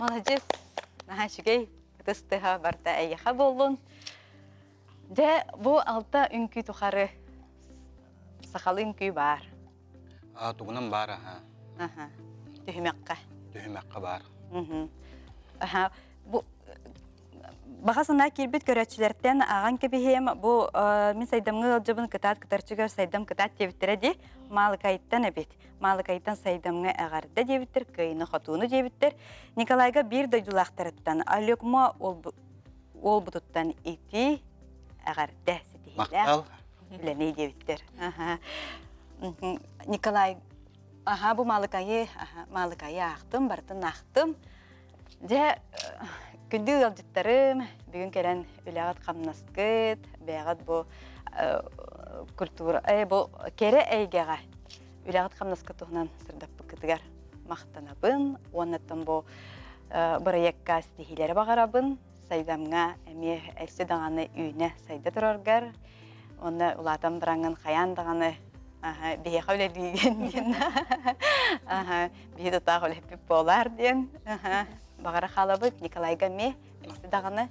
Молодец! Наһаа үчүгэй ытыс тыаһа барыта эйиэхэ буоллун. Дьэ, бу алта үҥкүү тухары сахалыы үҥкүү баар. Аа, тугунан баар аха. Аха. Түһүмэххэ. Түһүмэххэ баар. Мгм. Аха. Бу баҕа санаа киирбит көрөөччүлэртэн ааҕан кэбиһиэм. Бу мин Сайдамҥа ыалдьыбын кытаат кытарчыгар Сайдам кытаат диэбиттэрэ дии. Маалыкайыттан эбит. Маалыкайтан Сайдамҥа эҕэрдэ диэбиттэр, кыайыны-хотууну диэбиттэр. Николайга биир дойдулаахтарыттан Алекмо уолбутуттан итии эҕэрдэ ситиһиилээх Махтал. үлэни диэбиттэр. Николай, аха бу Маалыкайы, Маалыкайы аахтым, барытын аахтым. Дьэ, күндү ыалдьыттарым, бүгүн кэлэн үлэҕит хамнаскыт, бэйэҕит бу культура, бу кэрэ эйгэҕэ үлэҕит хамнаскыт туһунан сырдаппыккытыгар махтанабын уоннаттан бу бырайыакка ситиһиилэри баҕарабын. Сайдамҥа эмиэ өссө даҕаны үүнэ сайда тураргар, уонна улаатан бараҥҥын хайаан даҕаны биһиэхэ үлэлиигин диэн биһи тутаах үлэппит буолаар диэн баҕара хаалабыт Николайга эмиэ өссө даҕаны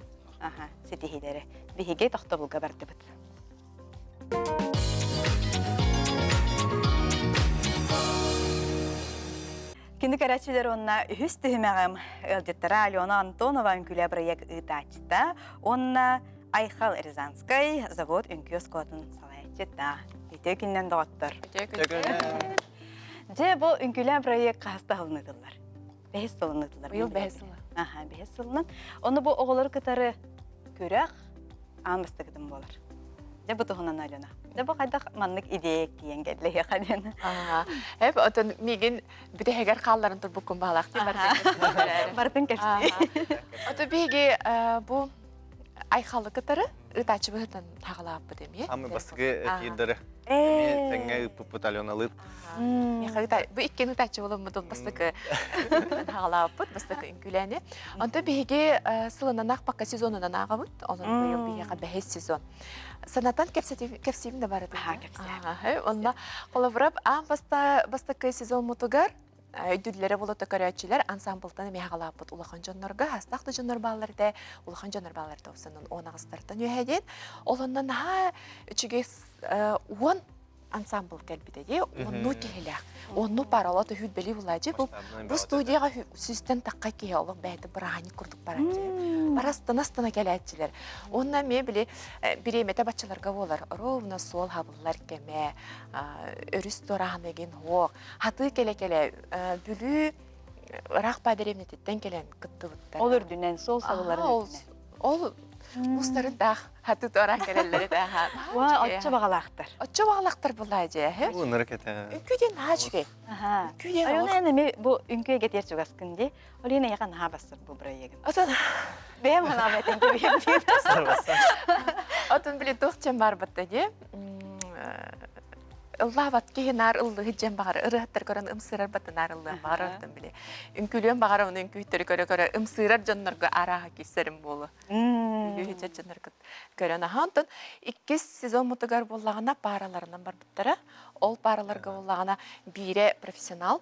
ситиһиилэри биһиги тохтобулга бардыбыт. Күндү көрөөччүлэр уонна үһүс түһүмэҕим ыалдьыттара Алена Антонова үҥкүүлэ бырайыак ыытааччыта уонна Айхал Рязанскай завод үҥкүү оскуолатын салайааччыта. Үтүө күннэн доҕоттор. Үтүө күннэн. Дьэ, бу үҥкүүлээн бырайыак хаһыс да сылын ыытыллар? Бэһис сылын ыытыллар. Быйыл бэһис сыла. Аха, бэһис сылынан. Ону бу оҕолору кытары күрэх аан бастакытын буолар. Дьэ бу туһунан Алена. Дьэ бу хайдах маннык идея тиийэн кэллэ диэн. Аа, эп отон миигин бүтэһигэр хаалларын турбуккун баалаах дии барытын. Барытын кэпсии. Ото биһиги бу айхалы кытары ыытааччы быһытын хаҕалааппыт эмиэ. Амы бастакы эфирдары эмиэ тэҥҥэ ыыппыппыт Аленалыын. Миэхэ бу иккини ыытааччы буоламмыт бастакы хаҕалааппыт бастакы үҥкүүлээни. Онтон биһиги сылынан аахпакка сезонунан ааҕабыт. Онон быйыл биһиэхэ бэһис сезон. Санатан кэпсиим да барытын. Онно холобура аан бастакы сезоммутугар өйдүүллэрэ болото көрөөччүлэр ансамблтан эмиэ хаҕалааппыт улахан дьоннорго хастаах да дьоннор бааллар этэ улахан дьоннор бааллар этэ осонун уон аҕыстартан үөһэ диэн ол онно наһаа үчүгэй уон ансамбл кэлбитэ дии онну киһилээх онну парала төһүүт бели булаачы бу бу студияга сүүстэн тахха киһи олох бэйэтэ бырааһынньык курдук барааччы барастана астана кэлээччилэр уонна эмиэ били бириэмэтэ баччаларга буолар ровно суол хабыллар кэмэ өрүс туораһын эгин хуох хатыы кэлэ-кэлэ Бүлүү ыраах баа дэриэбинэтиттэн кэлэн кыттыбыттар. Ол үрдүнэн, суол сабылларын үрдүнэн. Ол Мустарын таах хаты туораан кэлэллэр этэ аха. Уа, оччо баҕалаахтар. Оччо баҕалаахтар буллаа дьэ. Ынырык этэ. Үҥкүү диэн наһаа үчүгэй. Аха. Үҥкүү диэн Айона эн эми бу үҥкүү эйгэтигэр чугаскын дии. Ол иһин эйиэхэ наһаа бассар бу бырайыагын. Отон Бэйэм санаам этэн кэбиһиэм диэн. Отон били туох дьэн барбатта дии. Ыллаабат киһи наар ыллыһыт дьэн баҕар ырыһаттар көрөн ымсыырар бата наар ыллыан баҕар оттон били үҥкүүлүөн баҕар ону үҥкүүттэри көрө-көрө ымсыырар дьоннорго арааһа киирсэрим буолуо. Үҥкүүлүө дьоннорго көрөн аха онтон иккис сезоммутугар буоллаҕына паараларынан барбыттара. Ол паараларга буоллаҕына биирэ профессионал,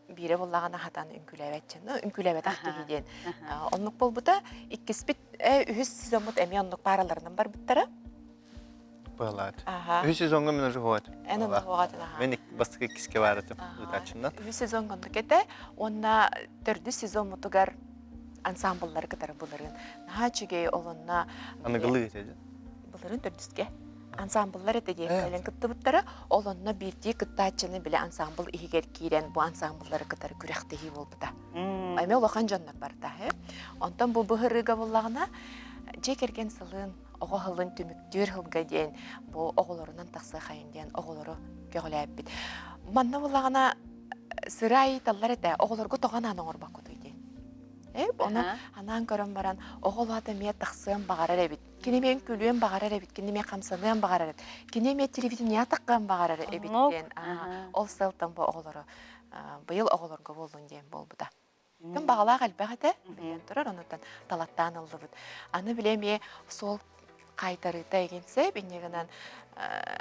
биирэ буоллаҕына хатан үҥкүүлээбэт дьон, үҥкүүлээбэтэх киһи диэн оннук буолбута. Иккиспит үһүс сезоммут эмиэ оннук паараларынан барбыттара. Быһалаат. Үһүс сезоҥҥа мин уже хуат. Эн онно хуатын аха. Мен бастакы иккиске баарытым ыытааччыннан. Үһүс сезоҥҥа оннук этэ. Уонна төрдүс сезоммутугар ансамбллары кытары былырыын. Наһаа үчүгэй ол онно Аныгылыы этэ. Былырыын төрдүскэ ансамбллар этэ диэн кэлэн кыттыбыттара. Ол онно биирдии кыттааччыны бile ансамбл иһигэр киирэн бу ансамбллары кытары күрэхтэһии буолбута. Эмиэ улахан дьоннор барда. Онтон бу быһырыыга буллаҕына дьиэ кэргэн сылын оҕо сылын түмүктүүр сылга диэн бу оҕолорунан тахсыахайын диэн оҕолору көҕүлээппит. Манна буллаҕына сырай таллар этэ оҕолорго тоҕо анаан оҥорбоккутуй диэн. Э, ону анаан көрөн баран оҕо улаата эмиэ тахсыан баҕарар эбит. Кини эмиэ үҥкүүлүөн баҕарар эбит, кини эмиэ хамсаныан баҕарар эбит, кини эмиэ телевидениеҕа таххыан баҕарар эбит диэн ол сыалтан бу оҕолору быйыл оҕолорго буоллун диэн буолбута. Ким баҕалаах элбэх этэ, билэн турар, онуттан талаттаан ыллыбыт. Аны били эмиэ суол хаайтарыыта игин сөп, инньэ гынан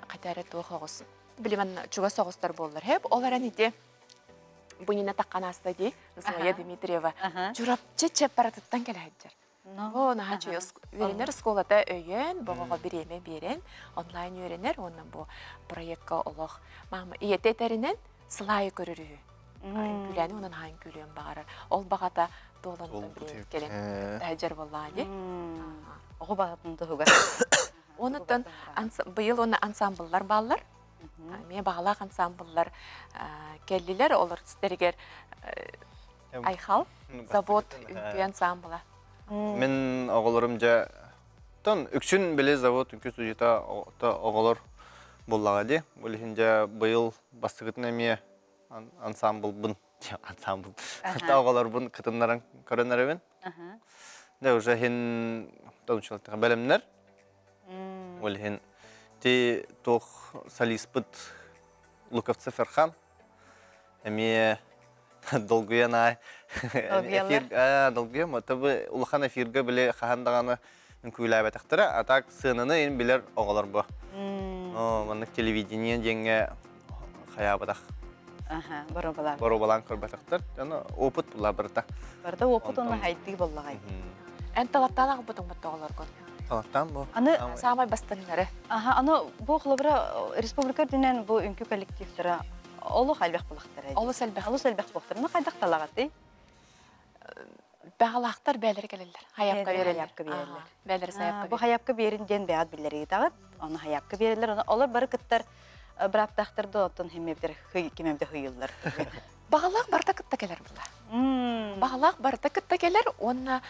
хотя эрэ туох оҕус, били манна чугас оҕустар буоллар сөп, ол эрэн ити бу иннинэ таххан ааста дии, Зоя Дмитриева Чурапчы Чеппаратыттан кэлэ сылдьар. Оо, наһаа үчүгэй үөрэнэр оскуолата өйөөн, бу оҕоҕо бириэмэ биэрэн, онлайн үөрэнэр уонна бу проекка олох мама ийэтэ этэринэн сылаайы көрөр үһү. Үҥкүүлээни уонна наһаа үҥкүүлүөн баҕарар. Ол баҕата туолан кэлэн таһдьар буоллаҕа дии. Оҕо баҕатын туһугар. Онуттан быйыл уонна ансамбллар бааллар. Эмиэ баҕалаах ансамбллар кэллилэр. Олор истэригэр Айхал, завод үҥкүү ансамбла. Мин оҕолорум дьэ тон үксүн били завод үҥкүү студията оҕолор буллаҕа дии. Ол иһин дьэ быйыл бастакытын эмиэ ансамблбын ансамбл оҕолорбун кытыннаран көрөн эрэбин. Дьэ уже иһин тонучулаттаха бэлэмнэр. Ол иһин ти туох солиспыт Луковцев Эрхан эмиэ долгуйан аай эфир долгуйам это улахан эфиргэ били хаһан даҕаны үҥкүүлээбэтэхтэрэ а так сыананы ин билэр оҕолор бу маннык телевидение диэҥҥэ хайаабатах боруобалаан боруобалаан көрбөтөхтөр дьоно опыт була барыта барыта опыт уонна хайдыы боллаҕай эн талаттаан аҕалбытыҥ бутта оҕолоргун талаттаан бу аны саамай бастыҥнары аха аны бу холобура республика үрдүнэн бу үҥкүү коллективтара Олох элбэх булахтара. Олус элбэх. Олус элбэх буолахтара. Ну хайдах талаҕатый? Баҕалаахтар бээлэри кэлэллэр. Хайапка биэрэллэр. Хайапка биэрэллэр. Бээлэри сайапка Бу хайапка биэрин диэн бэйэҕит биллэриитаҕыт. Ону хайапка биэрэллэр. Ону олор бары кыттар бырааптаахтар да оттон химмэбитэр кимэбитэ хыйыллар. Баҕалаах барыта кытта кэлэр була. Баҕалаах барыта кытта кэлэр уонна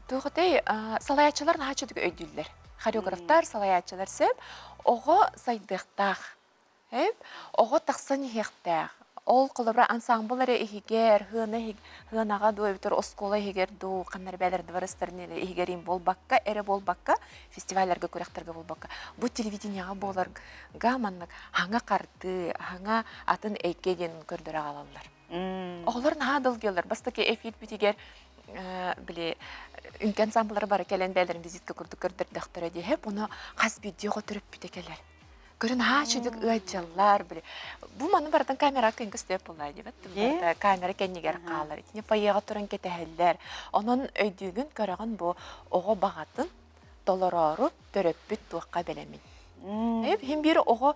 туох этэй салайааччылар наһаа үчүгэй өйдүүллэр. Хореографтар, салайааччылар сөп. Оҕо сайдыахтаах. Эп, оҕо тахсан иһиэхтээх. Ол холобура ансаамбыл эрэ иһигэр, һыана һыанаҕа дуу эбэтэр оскуола иһигэр дуу, ханна эрэ бээлэр дворецтарын эрэ иһигэр им буолбакка эрэ буолбакка, фестивалларга, күрэхтэргэ буолбакка, бу телевидениеҕа буоларга маннык хаҥа хардыы, хаҥа атын эйгэ диэн көрдөрө аҕалаллар. Оҕолор наһаа долгуйаллар. Бастакы эфирбитигэр били үҥкүү ансамбллара бары кэлэн бэйэлэрин визитка курдук көрдөрдөхтөрө диэһэп, ону хас биирдии оҕо төрөппүтэ кэлэр. Көрөн аһаа үчүгдүк ыалдьаллар били. Бу маны барытын камера күн көстүөп буоллаа диэбэт. Камера кэннигэр хаалар. Итини фойеҕа туран кэтэһэллэр. Онон өйдүүгүн көрөҕүн бу оҕо баҕатын толороору төрөппүт туохха бэлэмин. Хин биир оҕо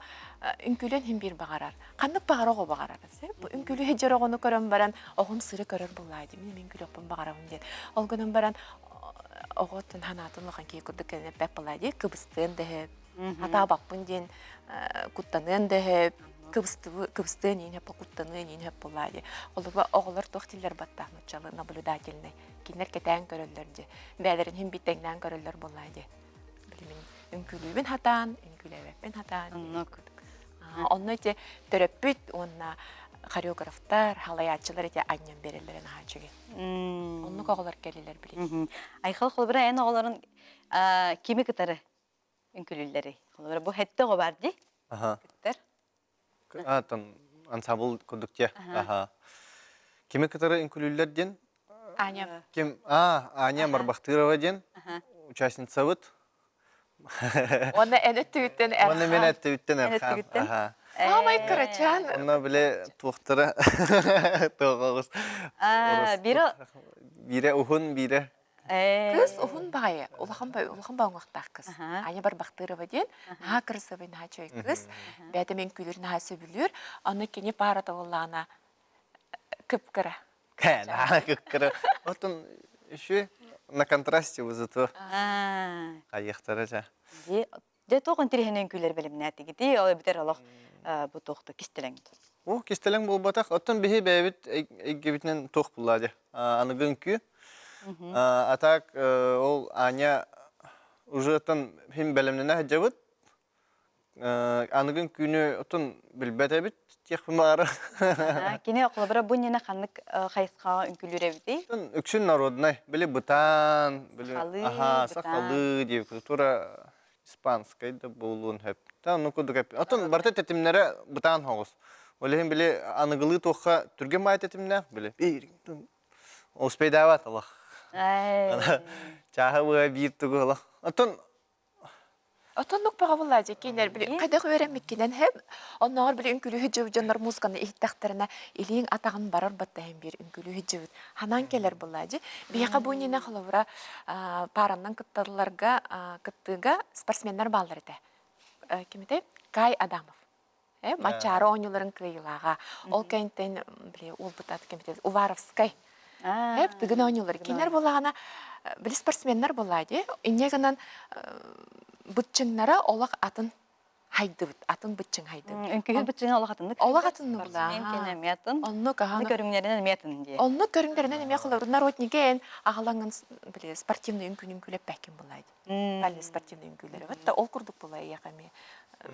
үҥкүүлүөн хин биир баҕарар. Ханнык баҕар оҕо баҕарар. Бу үҥкүүлүү сылдьар оҕону көрөн баран оҕом сыры көрөр буоллаа дии. Мин үҥкүүлүөхпүн баҕарабын диэн. Ол гынан баран оҕо санаатын улахан киһи курдук кэлэн эппэт буоллаа дии. Кыбыстыан да сөп. Атаабаппын диэн куттаныан да сөп, кыбыстыан иин сөп, куттаныан иин сөп буоллаа дии. Холобура, оҕолор туох дииллэр баттаах нуччалыы наблюдательный. Кинилэр кэтээн көрөллөр дии. Бэйэлэрин иһин биир көрөллөр буоллаа дии. Билимин үҥкүүлүүбүн хатаан, үҥкүүлээбэппин хатаан. Оннук. Онно ити төрөппүт уонна хореографтар, халайааччылар ити анньан биэрэллэрин наһаа үчүгэй. Оннук оҕолор кэлилэр билигин. Айхал холобура эн оҕолорун кими кытары үҥкүүлүүллэрий? Холобура бу хэттэ оҕо бар дии? Аха. Кыттар. А, там ансамбл курдук те. Аха. Кими кытары үҥкүүлүүллэр диэн? Аня. Ким? А, Аня Марбахтырова диэн участницабыт. Уонна эн өттүгүттэн Эрхан. Уонна мен өттүбүттэн Эрхан. Аха. Аамай кырачаан. Онно биле туохтара туох Биирэ биирэ уһун, биирэ Кыыс уһун баҕайы, улахан улахан баҕаҥахтаах кыыс. Аня Барбахтырова диэн наһаа кырасыабай, наһаа үчүгэй кыыс. Бэйэтэ мен күлүр наһаа сөбүлүүр. Аны кини паара табыллаана кып-кыра. Наһаа кып-кыра. Оттон еще на контрасте вот зато хайыахтара дьэ. Дьэ туох интэриэһинэй үҥкүүлэр бэлэмнээтигитий? Ол эбэтэр олох бу туох да кистэлэҥ. О, кистэлэҥ буолбатах. Оттон биһи бэйэбит эйгэбитинэн туох буллаа дьэ. Аныгы үҥкүү. А так ол Аня уже оттон хим бэлэмнэнэ сылдьабыт. Аныгы үҥкүүнү оттон билбэт эбит диэхпин баҕарар. Кини холобура бу иннинэ ханнык хайысхаҕа үҥкүүлүүр эбитий? Үксүн народнай, били бытаан, били аха, сахалыы диэбит тура испанскай да буолуон сөп. Та ону курдук эп. Оттон барыта тэтимнэрэ бытаан соҕус. Ол иһин били аныгылыы туохха түргэн баай тэтимнээх били успейдаабат олох. Чааһы быа биир тугу олох. Оттон Отоннук бөҕө буоллаа дьэ кинилэр били хайдах үөрэммиккинэн һэм оннооҕор били үҥкүүлүү дьыбыт дьоннор музыканы иһиттэхтэринэ илииҥ атаҕын барар баттаһын биир үҥкүүлүү дьыбыт ханан кэлэр буоллаа дьэ биһиэхэ бу иннинэ холобура паараннан кытталларга кыттыыга спортсменнар бааллар этэ кимитэй Кай Адамов Мачаары оонньууларын кыайыылааҕа. Ол кэнниттэн били уолбут аты ким Уваровскай. Тыгын оонньуулар. Кинилэр буоллаҕына били спортсменнар буоллаа дии. Инньэ гынан быччыҥнара олох атын хайдыбыт, атын быччыҥ хайдыбыт. Үҥкүүһүт быччыҥа олох атыннык. Олох атыннык Спортсмен киэнэ эмиэ атын. Оннук аһа. Көрүҥнэринэн эмиэ атын дии. Оннук көрүҥнэринэн эмиэ холобур народники эн аҕалаҥын били спортивный үҥкүүнү үҥкүүлэппэккин буоллаа дии. Бали спортивный үҥкүүлэри. Вот ол курдук буолла эйиэхэ эмиэ.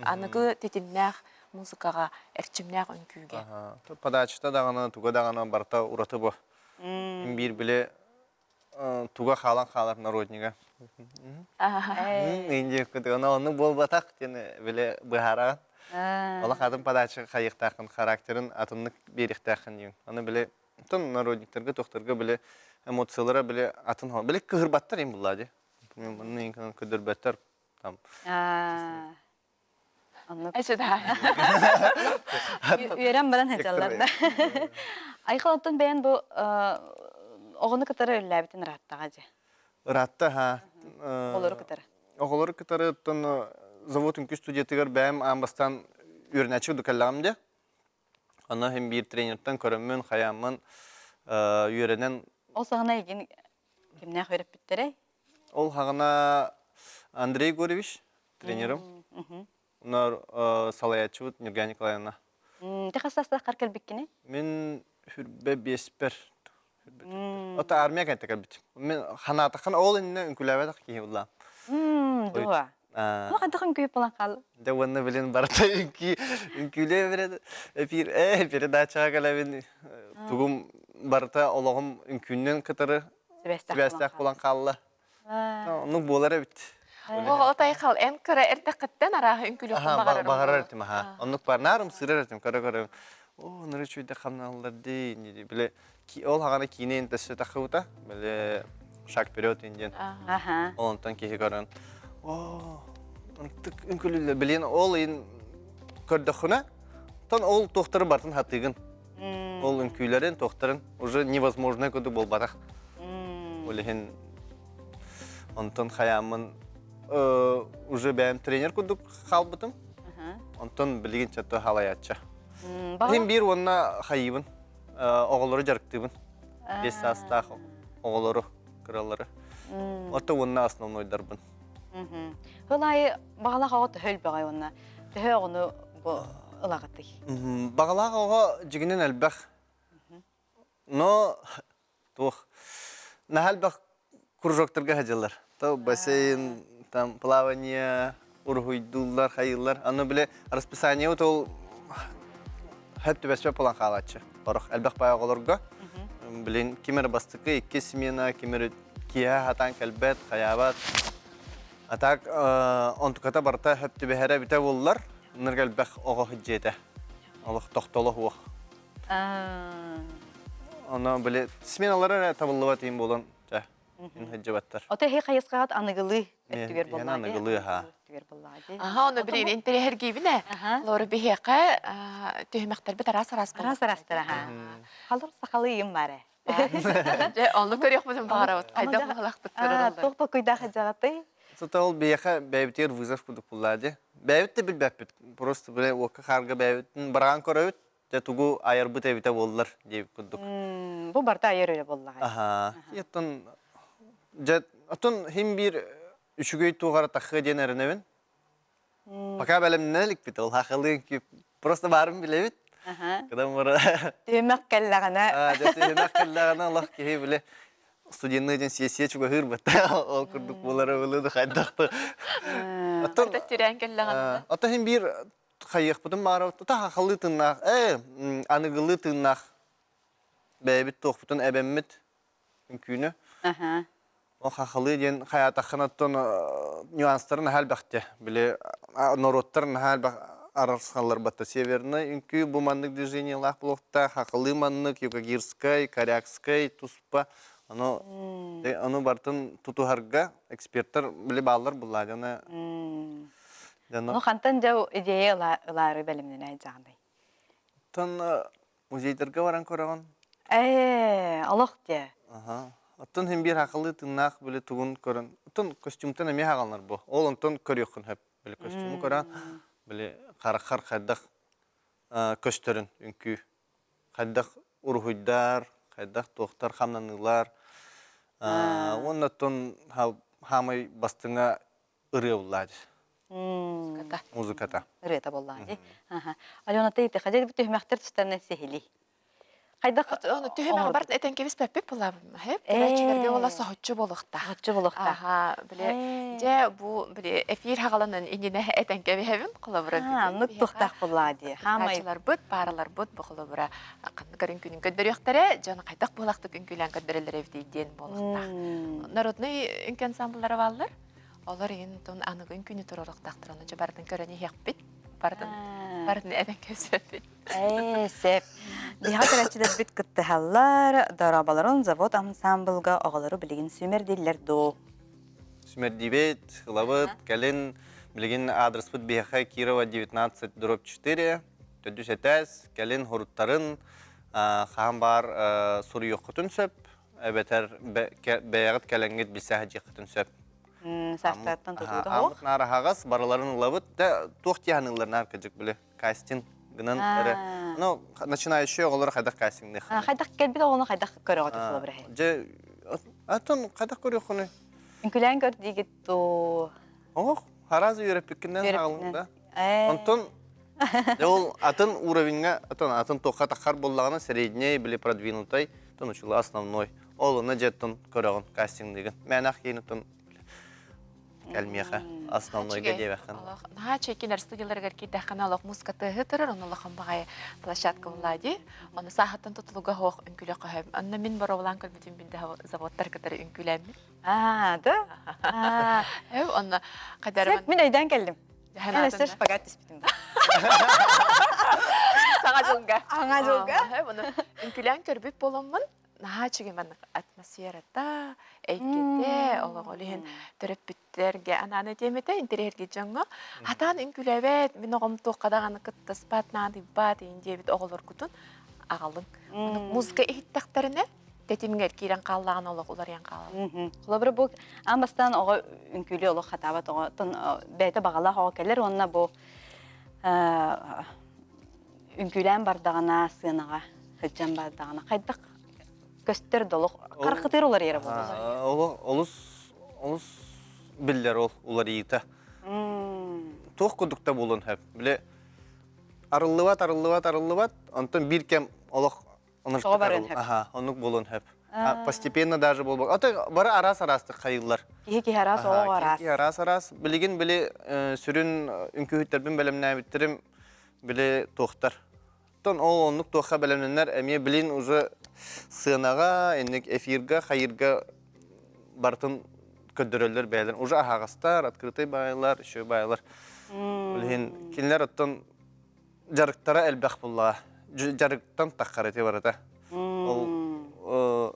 Аныгы тэтимнээх музыкаҕа, эрчимнээх үҥкүүгэ. Подачата даҕаны, туга даҕаны барыта ураты бу. Биир били туга хаалан хаалар народнига. Индия оны буолбатах диэн били быһаараҕын. Олох атын подача хайыахтааххын, характерын атыннык биэриэхтээххин диэн. Аны били тон народниктарга, тохторго били эмоциялара били атын били кыһырбаттар им булла ди. Мунну көдөрбөттөр там. Оннук. Үөрэн баран сылдьаллар да. Айхал оттон бэйэн бу оҕону кытары үллээбитин ырааттаҕа дьэ. Ыраатта ха. Оҕолору кытары. Оҕолору кытары оттон завод үҥкүү студиятыгар бэйэм аан бастаан үөрэнээччи курдук кэллэҕим дьэ. Онно иһин биир тренертэн көрөммүн, хайааммын үөрэнэн Ол саҕана эйигин кимнээх үөрэппиттэрэй? Ол хаҕана Андрей Егорович тренерым. Онор салайааччыбыт Нюргана Николаевна. Ити хас саастааххар кэлбиккиний? Мин хүрбэ биэспэр. Ото армия кэнтэ кэлбитим. Мин ханаатаххына ол иннинэ үҥкүүлээбэтэх киһи буллаам. Дуо? Ну, хайдах үҥкүү буолан хаалла? Дьэ уонна билин барыта үҥкүү үҥкүүлүө бере эфир э передачаҕа кэлэбин тугум барыта олоҕум үҥкүүннэн кытары сибээстээх буолан хаалла. Оннук буолар эбит. Оҕо тайхал эн кыра эрдэххиттэн арааһы үҥкүүлүөххүн баҕарар баҕарар этим аха. Оннук бар наарым сырар этим көрө-көрө. Оо, ныры чүйдэ хамналлар дии били ол хаҕана киинэ өссө таххыбыта били шаг вперед диэн. Ол онтон киһи көрөн оо үҥкүлүллэ билин ол ин көрдөххүнэ тон ол туохтары бартын хатыгын Ол үҥкүүлэрин, туохтарын уже невозможно курдук буолбатах. Ол иһин онтон хайааммын уже бэйэм тренер курдук хаалбытым. Онтон билигин чато халайаачча. Иһин биир уонна хайыыбын, оҕолору дьарыктыыбын. Биэс саастаах оҕолору, кыралары. Ото уонна основнойдарбын. Ол аайы баҕалаах оҕо төһө элбэҕэй уонна төһө оҕону бу ылаҕытый? Баҕалаах оҕо дьигинэн элбэх. Но туох. Наһаа элбэх кружоктарга сылдьаллар. То бассейн, там плавание, уруһуйдууллар, хайыыллар. Аны били расписание ол хөп түбэспэт буолан хаалааччы. Орох элбэх баай оҕолорго. Блин, ким эрэ бастакы, икки смена, ким эрэ киэһэ хатаан кэлбэт, хайаабат. А так онтуката барыта хөп түбэһэрэ бүтэ буоллар, ынырык элбэх оҕо сылдьыа этэ. Олох тохтоло суох. Ону били сменалара эрэ табыллыбат иһин буолан, чэ, сылдьыбаттар. Ото эһи хайысхаҕыт аныгылыы өттүгэр буоллаҕа аныгылыы аха. Өттүгэр буоллаҕа дии. Аха, ону билигин интэриэһиргиибин ээ. Лору биһиэхэ түһүмэхтэрбит араас-араас Араас-араастар аха. Халыр сахалыы ыйым баар ээ. Дьэ, онну көрүөхпүтүн баҕарабыт. Хайдах баҕалаахтык көрөр Туох толкуйдаах сылдьаҕытый? Сата ол биһиэхэ бэйэбитигэр вызов курдук буллаа дии. Бэйэбит да билбэппит. Просто бile уокка хаарга бэйэбитин бараан көрөбүт. Дьэ тугу айарбыт эбитэ буоллар диэбит курдук. Бу барыта айар үлэ буоллаҕа. Аха. Оттон дьэ оттон хим биир үчүгэй туох эрэ тахыа диэн эрэнэбин. Пока бэлэмнэнэ иликпит ол хахалыы просто баарын билэбит. Когда мура Түһүмэх кэллэҕинэ. Дьэ түһүмэх кэллэҕинэ олох киһи били студенныы диэн сессия чугаһыыр бата ол курдук буолара былы да хайдах да. Оттон тирээн кэллэҕинэ. Оттон хим биир хайыахпытын баарабыт та хахалыы тыыннаах ээ аныгылыы тыыннаах бэйэбит туохпутун эбэммит үҥкүүнү Ол хахалыы диэн хайаатаххына оттон нюанстары наһаа элбэхтэ. Били норуоттар наһаа элбэх арахсаллар батта. Северный үҥкүү бу маннык движениелаах буолуохтаах, хахалыы маннык, юкагирскай, корякскай туспа. Ону ону барытын тутуһарга эксперттэр били бааллар буллаа дьоно. Ону хантан дьэ идея ылаары бэлэмнэнэ дьаҕандай? Оттон музейдарга баран көрөҕүн? Ээ, олох дьэ. Аха. Оттон син биир хахалыы тыыннаах били тугун көрөн, оттон костюмтан эмиэ хаҕаланар бу. Ол онтон көрүөххүн сөп. Били костюму көрөн, били хараххар хайдах көстөрүн үҥкүү. Хайдах уруһуйдар, хайдах туохтар хамнаныылар. Уонна оттон хаамай бастыҥа ырыа буллаа Музыката. Музыката. Ырыата буоллаҕа дии. Алена, ты хадьа бу түһүмэхтэр тустарынан сиһилий. Хайдах Ону түһүмэҕи барытын этэн кэбиспэппит булабым. Хэп, көрөөччүлэргэ буола соһуччу буолуохтаах. Соһуччу буолуохтаах. Аха, били дьэ бу били эфир хаҕаланан иннинэ этэн кэбиһэбин холобура. Оннук туохтаах буоллаҕа дии. Хаамай. Паараларбыт, бу холобура ханнык көрүҥ күнүн көрдөрүөхтэрэ, дьон хайдах буолахтык үҥкүүлээн көрдөрөллөр эбитий диэн буолуохтаах. Народный үҥкүү ансамбллара бааллар. Олор иһин тун аныгы үҥкүүнү туруоруохтаахтар, ону дьэ барытын көрөн иһиэхпит, барытын барытын эбэн кэпсэппит. Ээ, сөп. Биһиэхэ көрөөччүлэрбит кыттыһаллар, дорооболорун завод ансамблга оҕолору билигин сүүмэрдииллэр дуу? Сүүмэрдиибит, ылабыт, кэлин билигин аадырыспыт биһиэхэ Кирова 19 дробь 4, төрдүс этээс, кэлин хоруттарын хаһан баар суруйуоххутун сөп, эбэтэр бэйэҕит кэлэҥҥит билсэ сылдьыаххытын сөп. Саастааттан тутуута суох. Ааммыт наар аһаҕас, барыларын ылабыт. Да туох тиһаныыллар наар кыдьык били кастинг гынан эрэ. Ну, начинающий оҕолор хайдах кастингныаххыный? Хайдах кэлбит оҕону хайдах көрөҕүт холобура? Дьэ, атын хайдах көрүөххүнүй? Үҥкүлээн көр диигит дуу? Оҕох, араас үөрэппиккинэн хаалын да. Онтон ол атын уровеньҥа, атын атын туохха таххар буоллаҕына средний или продвинутай, тон учула основной. Ол онно дьэттон көрөҕүн кастингныгын. Мээнэх киин оттон кэлмиэхэ основнойга диэбэххин. Наһаа чэкинэр студияларыгар киирдэххинэ олох музыка тыаһы турар, онно улахан баҕайы площадка булла дии. Ону сааһыттан тутулуга суох үҥкүүлэ көһөм. Онно мин боруобалаан көрбүтүм бинде заводтар кытары үҥкүүлээммин. Аа, да? Аа. Онно Сөп, мин өйдөөн кэллим. Мен өссө шпагат түспүтүм. Саҥа дьылга. Саҥа дьылга. Ону үҥкүүлээн көрбүт буоламмын, наһаа үчүгэй маннык атмосферата, эйгэтэ, олоҕу иһин төрөппүттэргэ анаан этиэм этэ, интэриэһиргиир дьоҥҥо. Хатаан үҥкүүлээбэт, мин оҕом туохха даҕаны кыттыспат, наадыйбат иин диэбит оҕолоргутун аҕалыҥ. Музыка иһиттэхтэринэ, тэтимҥэр киирэн хааллаҕына олох уларыйан хаалар. Холобура бу аан бастаан оҕо үҥкүүлүү олох хатаабат оҕо бэйэтэ баҕалаах оҕо кэлэр уонна бу үҥкүүлээн бардаҕына сыанаҕа сылдьан бардаҕына хайдах көстөр да олох харахытыыр уларыйара буолар. Олус олус биллэр ол уларыйыыта. Туох курдук да буолуон сөп. Били арыллыбат, арыллыбат, арыллыбат. Онтон биир кэм олох Тоҕо барыан сөп. Аха, оннук буолуон сөп. Постепенно даже буолбак. Ата бары араас-араастык хайыллар. Киһи киһи араас, оҕо араас. Киһи араас-араас. Билигин били сүрүн үҥкүүһүттэрбин бэлэмнээбиттерим били туохтар. Оттон ол оннук туохха бэлэмнэнэр эмиэ билин уже сыанаҕа, инник эфирга, хайырга барытын көрдөрөллөр бэйэлэрин. Уже аһаҕастар, открытый баайлар, еще баайлар. Билигин кинилэр оттон дьарыктара элбэх буллаҕа. Дьарыктан таххар ити барыта. Ол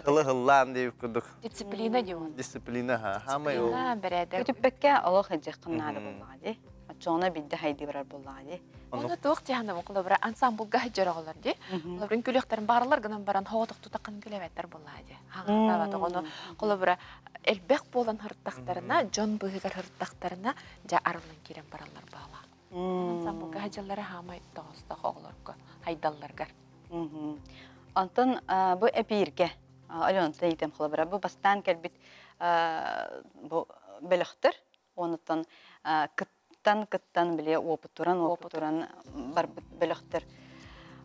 Ылы ыллаан диэбит курдук. Дисциплина дион. Дисциплина, ха. Хаамай ол. Бэрээдэк. Көтүппэккэ олох ыдьаххын наада буоллаҕа дии. Оччоҕуна бидде хайдыы барар буоллаҕа дии. Ону туох дьаһанабын холобура ансамблга сылдьар оҕолор дии. Холобура үҥкүүлүөхтэрин бааралар гынан баран хоҕотох тутаххын үҥкүүлээбэттэр буоллаҕа дии. Хаҥатаабат оҕону холобура элбэх буолан һырыттахтарына, дьон быыһыгар һырыттахтарына дьэ арыллан киирэн бараллар баала. Ансамблга сылдьаллара хаамай тоҕостоох оҕолорго хайдалларгар. Онтон бу эпииргэ Аленаттан ыйытыам холобура бу бастаан кэлбит бу бөлөхтөр онуттан кыттан кыттан били уопутуран уопутуран барбыт бөлөхтөр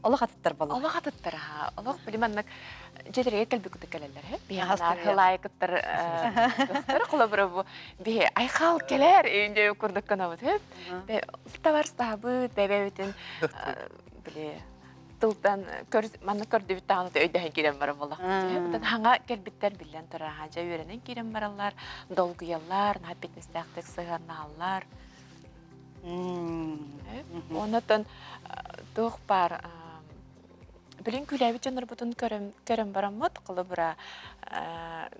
олох атыттар боло олох атыттар аха олох били маннык дьиэлэригэр кэлбит кытта кэлэллэр э биһиэхэ хылаайы кыттар бөлөхтөр холобура бу биһи айхал кэлэр инде курдук гынабыт э табарстаабыт бэбэбитин били тылтан манна көрдүбүт даҕаны өйдөһөн киирэн барар буоллахпыт. Хаҥа кэлбиттэр биллэн турар дьэ үөрэнэн киирэн бараллар, долгуйаллар, наһаа эппиэтинэстээхтик сыһыаннаһаллар. Оннотон туох баар билин күлээбит дьоннорбутун көрөн бараммыт, холобура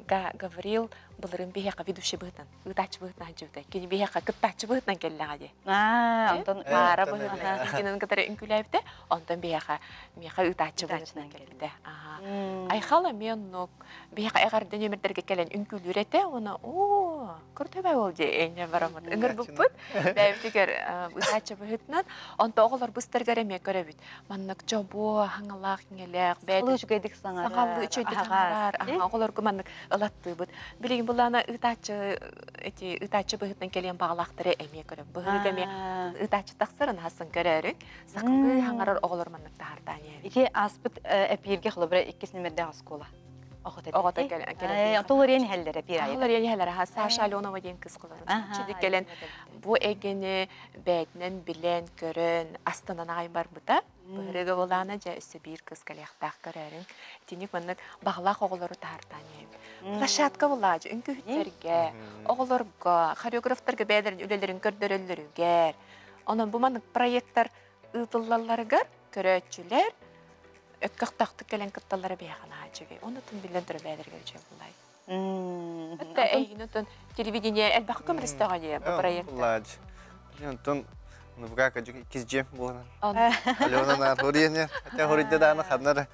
Гаврил былырын биһиэхэ ведущий быһытан ыытааччы быһыытынан сылдьыбыта. Кини биһиэхэ кыттааччы быһыытынан кэллэҕэ дии. Аа, онтон Маара быһыытынан иккинэн кытары үҥкүүлээбитэ. Онтон биһиэхэ миэхэ ыытааччы быһыытынан кэлбитэ. Айхал эмиэ оннук биһиэхэ эҕэрдэ нүөмэрдэргэ кэлэн үҥкүүлүүр этэ. Уонна оо, крутой буол дии инньэ бараммыт. Ыҥырбыппыт. Бэйэбитигэр ыытааччы быһыытынан. Онто оҕолор быстаргар эмиэ көрөбүт. Маннык чобуо, хаҥалаах, иҥэлээх, Сахалыы үчүгэйдик саҥарар, сахалыы үчүгэйдик саҥарар, оҕолорго маннык ылаттыыбыт. Билигин былаана ыытааччы эти ыытааччы быһыытынан кэлиэн баҕалаахтары эмиэ көрөм. Быһыыга эмиэ ыытааччы тахсар анаһасын көрөөрүҥ. Сахалыы хаҥарар оҕолор маннык таһартаан иһэбит. Ити ааспыт эпииргэ холобура иккис нүмердээх оскуола. Оҕото кэлэн. Тулуриэн иһэллэр эпиир айы. Тулуриэн иһэллэр. Саша Аленова диэн кыз холобура. Чидик кэлэн бу эйгэни бээтинэн билэн, көрөн, астынан аҕай барбыта. Быһырыга буолаана дьэ өссө биир кыз кэлиэхтээх көрөөрүҥ. Итинник маннык баҕалаах оҕолору таһартаан иһэбит. Площадка булаачы үҥкүүһүттэргэ, оҕолорго, хореографтарга бэйэлэрин үлэлэрин көрдөрөллөрүгэр. Онон бу маннык проекттар ыытыллалларыгар көрөөччүлэр өккөхтөөхтүк кэлэн кытталлара биһиэхэ наһаа үчүгэй. Оннутун биллэн турар бэйэлэригэр үчүгэй булай. Hatta эйигин отон телевидение элбэх көмөлөстөҕө дии бу проектта. Онтон Нувга иккис дьиэм буолан. Алена наар хориене, хотя хоридда дааны ханнара.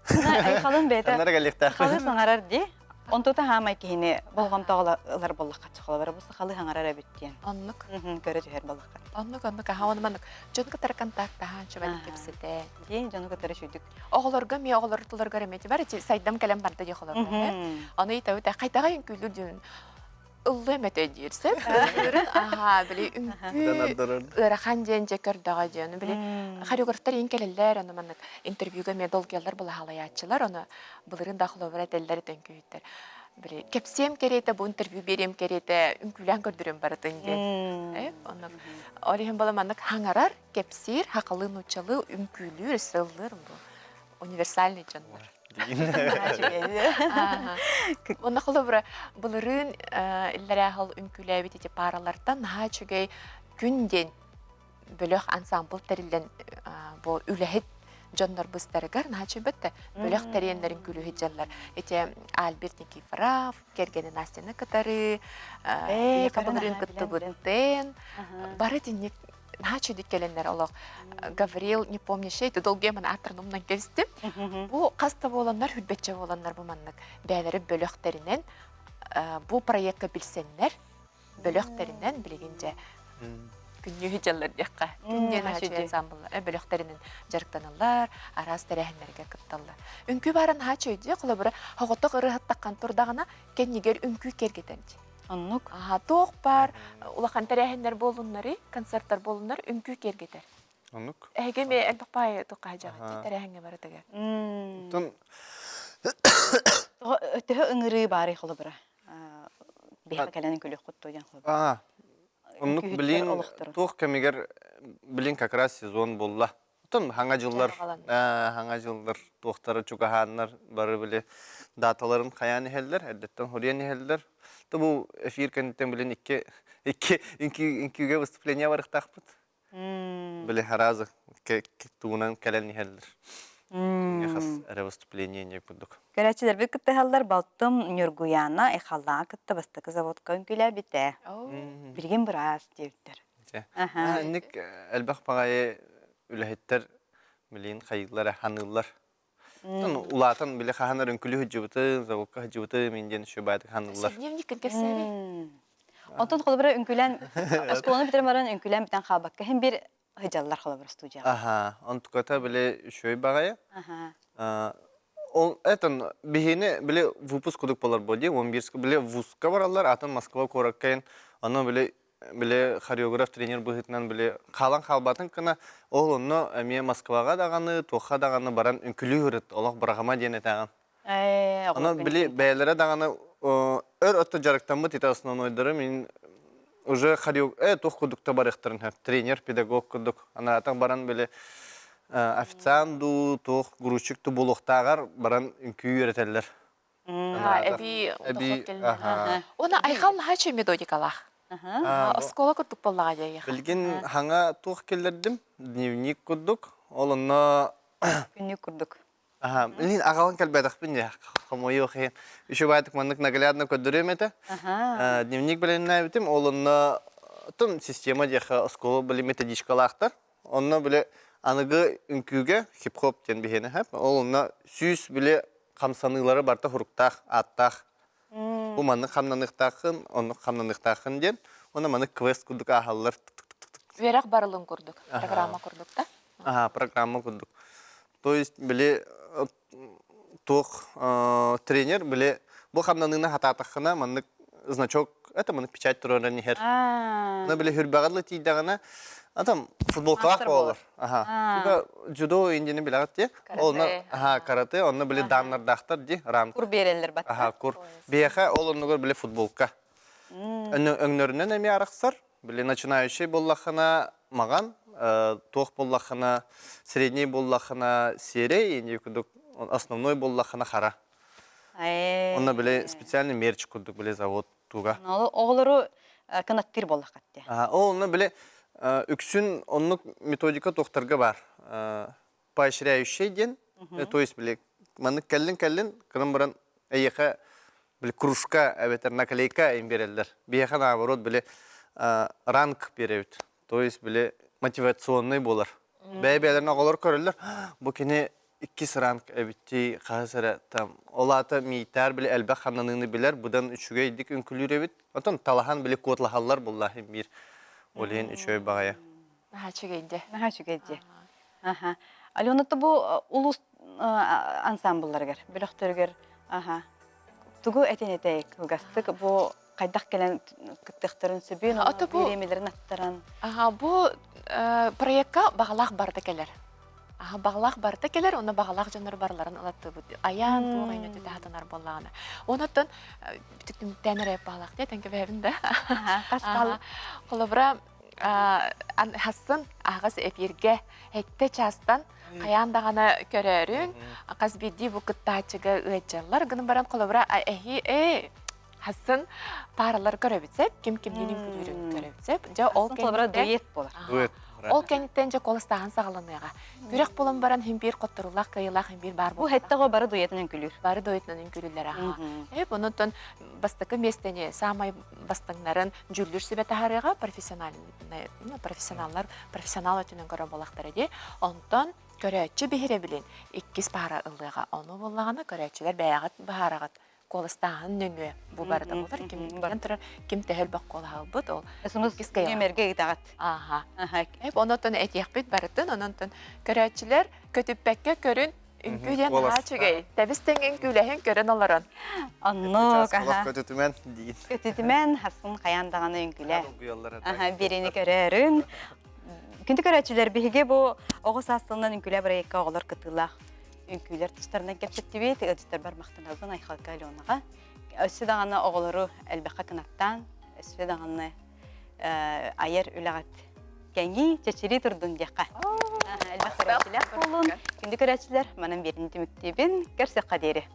Айхалын бэйэтэ. Ханнара кэлиэхтээх. Сахалыы саҥарар дии. Онтута хаамай киһини болҕомтоҕо ылар буоллахха чахалабара бу сахалыы саҥарар эбит диэн. Оннук. Көрө түһэр буоллахха. Оннук оннук аха оны маннык дьон кытары контактаһаан чубалык кэпсэтэ. Дии дьону кытары үчүгдүк Оҕолорго эмиэ оҕолор туларгар эмиэ бар ити сайдам кэлэн барда дии холорго. Аны ыйтабыт хайдаҕа үҥкүүлүүр диэн ыллыам этэ диир сөп. Ыллыырын аһаа били үҥкүү ыарахан диэн дьэ көрдөҕө диэн. Били хореографтар иин кэлэллэр аны маннык интервьюга эмиэ долгуйаллар былаһалайааччылар ону былырыын да холобура этэллэр үҥкүүһүттэр. Били кэпсиэм кэриэтэ бу интервью биэриэм кэриэтэ үҥкүүлээн көрдөрүөм барытын диэн. Э оннук. Ол иһин була маннык хаҥарар кэпсиир, хахалыы нууччалыы үҥкүүлүүр, сыллыыр бу универсальный дьоннор. Уонна холобура былырыын иллэрээхил үҥкүүлээбит ити пааралартан наһаа үчүгэй күн диэн бөлөх ансамбл тэриллэн бу үлэһит дьоннор быстарыгар наһаа үчүгэй да бөлөх тэрийэннэрин күлүһүт дьаллар. Ити Альберт Никифоров, кэргэнэ Настяны кытары, былырыын кыттыбыттын, бары итинник наһаа үчүгэй кэлэннэр олох Гаврил не помнящий это долгие маны ааттарын умнан кэбистим. Бу хас да буоланнар хүрбэччэ буоланнар бу маннык бэйэлэри бөлөхтөрүнэн бу проекка билсэннэр бөлөхтөрүнэн билигин дьэ күннүү дьаллар диэххэ күн диэн ансамбль бөлөхтөрүнэн дьарыктаналлар араас тэрээһиннэргэ кытталлар үҥкүү баара наһаа үчүгэй холобура хоҕотох ырыаһыттаххан турдаҕына кэннигэр үҥкүү киэргэтэн Оннук. Аха, туох баар улахан тэрээһиннэр буолуннары, концерттар буолуннар үҥкүү киэргэтэр. Оннук. Эһиги эмиэ элбэх баайы туххаһдьаҕыт тэрээһиҥҥэ барытыгар. Оттон Төһө ыҥырыы баарый холобура? Биһиэхэ кэлэн күлүөххүт дуо диэн холобура. Аа, оннук билин туох кэмигэр билин как раз сезон буолла. Оттон хаҥа дьыллар, хаҥа дьыллар туохтара чугаһааннар бары били даталарын хайаан иһэллэр, эрдэттэн хоруйан иһэллэр. То бу эфир кэнниттэн билин икки икки үҥкүүгэ выступление барыахтаахпыт. Били харазы тугунан кэлэн иһэллэр. Хас эрэ выступление не курдук. Көрөөччүлэрбит кыттыһаллар балтым Ньургуяна Эхаллаҕа кытта бастакы заводка үҥкүүлээбитэ. Билигин быраас диэбиттэр. Инник элбэх баҕайы үлэһиттэр билигин хайыыллар, ханыыллар. Улаатан били хаһан үҥкүлүү сылдьыбытым, заводка сылдьыбытым мин диэн үчүгэй ханыыллар. Дневниккин кэпсээбэй. Онтон холобура үҥкүүлээн оскуоланы бүтэрэн баран үҥкүүлээн бүтэн хаалбакка иһин биир сылдьаллар холобура студияҕа. Аха, онтуката били үчүгэй баҕайы. Ол этон биһини били выпуск кудук болар боди, 11 били вузка бараллар, атын Москва куоракка ону били били хореограф тренер быһыытынан били хаалан хаалбатын гына ол онно эмиэ Москваҕа даҕаны туохха даҕаны баран үҥкүлүү сырыт олох быраҕыма диэн этэҕин Ону били бэйэлэрэ даҕаны өр өттө дьарыктаммыт ити основнойдары мин уже хореог э туох курдук да барыахтарын сөп тренер педагог курдук анаатах баран били официант дуу туох грузчик дуу буолуохтааҕар баран үҥкүү үөрэтэллэр Эбии эбии Уонна Айхал наһаа үчүгэй методикалаах. Оскуола курдук буоллаҕа дии эйиэхэ. Билигин хаҥа туох киллэрдим дневник курдук ол онно Күннүк курдук. Аха, билин аҕалан кэлбэтэхпин дии хомойуох иһин. Үчүгэй маннык наглядно көрдөрүөм этэ. Дневник бэлэмнээбитим ол онно тым система диэхэ оскуола били методичкалаахтар. Онно били аныгы үҥкүүгэ хип-хоп диэн биһиэнэ сөп. Ол онно сүүс били хамсаныылары барыта хуруктаах, ааттаах. Бу маннык хамнаныахтааххын, оннук хамнаныахтааххын диэн. Уонна маннык квест курдук ааһаллар. Үөрэх барылын курдук, программа курдук да? Аха, программа курдук. То есть били туох тренер били бу хамнаныыны хатаатаххына маннык значок это маннык печать туруоран иһэр. Аны били хүрбэҕэ дылы тиийдэҕинэ атам футболкалаах буолар. Аха. Типа дзюдо индини билэҕит дии. Онно аха карате, онно били даннардаахтар дии рамка. Кур биэрэллэр батта. Аха кур. Биһиэхэ ол оннугар били футболка. Өҥнөрүнэн эмиэ арахсар. Били начинающий буоллаххына маҕан, туох буоллаххына средний буоллаххына серый, инди курдук основной буоллаххына хара. Онно били специальный мерч курдук били завод туга. Оҕолору кынаттыыр буоллаххат дии. Ол онно били үксүн оннук методика туохтарга бар. Поощряющий диэн, то есть били маннык кэллин-кэллин, кырын баран эйиэхэ били кружка эбэтэр наклейка им биэрэллэр. Биһиэхэ наоборот били ранг биэрэбит. То есть били мотивационный буолар. Бэйэ-бэйэлэрин оҕолор көрөллөр, бу кини иккис ранг эбиттии хаһыс эрэ там ол аата миитээр били элбэх хамнаныыны билэр быдан үчүгэйдик үҥкүлүүр эбит оттон талаһан били куотлаһаллар буллаһын биир ол иһин үчүгэй баҕайы Наһаа үчүгэй дьэ. Наһаа үчүгэй дьэ. Аха. Алена бу улуус ансамблларыгар, бөлөхтөрүгэр аха тугу этин этэй кылгастык бу хайдах кэлэн кыттыахтарын сөбүн, бириэмэлэрин аттаран. Аха, бу проекка баҕалаах барыта кэлэр. Аха, баҕалаах барыта кэлэр, онно баҕалаах дьоннор барыларын ылаттыбыт. Айаан туох өйнө түтэ буоллаҕына. Онон түмүктээн эрэ баҕалаах диэтэн кэбиһэбин да. Хас Холобура, хассын аһаҕас эфиргэ сэттэ чаастан хайаан даҕаны көрөөрүҥ хас биирдии бу кыттааччыга ыалдьаллар гынан баран холобура эһи ээ хассын пааралар көрөбүт сөп ким кимниин үҥкүүлүүрүн көрөбүт сөп дьэ ол холобура дуэт буолар дуэт ол кэнниттэн дьэ куоластааһын саҕаланыаҕа күрэх буолан баран иһин биир хотторуулаах кыайыылаах иһин биир баар бу һэттэҕэ бары дуэтынан үҥкүүлүүр бары дуэтынан үҥкүүлүүллэр аха эп онон бастакы миэстэни саамай бастыҥнарын дьүүллүүр сүбэ таһаарыаҕа профессиональный профессионаллар профессионал өттүнэн көрөр буоллахтара дии онтон көрөөччү биһирэбилин иккис паара ылыаҕа ону буоллаҕына көрөөччүлэр бэйэҕит быһаараҕыт куоластааһын нөҥүө бу барыта буолар ким билэн турар ким төһө элбэх куолаһы ылбыт ол иккис нүөмэргэ ыытаҕыт ааха онон этиэхпит барытын онон көрөөччүлэр көтүппэккэ көрүн Үҥкүү диэн наһаа үчүгэй. Тэбис тэҥ үҥкүүлэһин көрөн олорон. Оннук, аха. Көтүтүмэн диин. Көтүтүмэн, хасын хайаан даҕаны үҥкүүлэ. Аха, биэрэни көрөөрүн. Күндү көрөөччүлэр, биһиги бу оҕо саас сылынан үҥкүүлээ бырайыакка оҕолор кытыылаах үҥкүүлэр тустарынан кэпсэттибит. Ыалдьыттарбар махтанабын Айхалга Аленаҕа. Өссө даҕаны оҕолору элбэххэ кынаттаан, өссө даҕаны айар үлэҕит кэҥии, чэчирии турдун диэххэ. Элбэх көрөөччүлээх буолун. Күндү көрөөччүлэр, манан биэрин түмүктүүбүн. Көрсөххө диэри.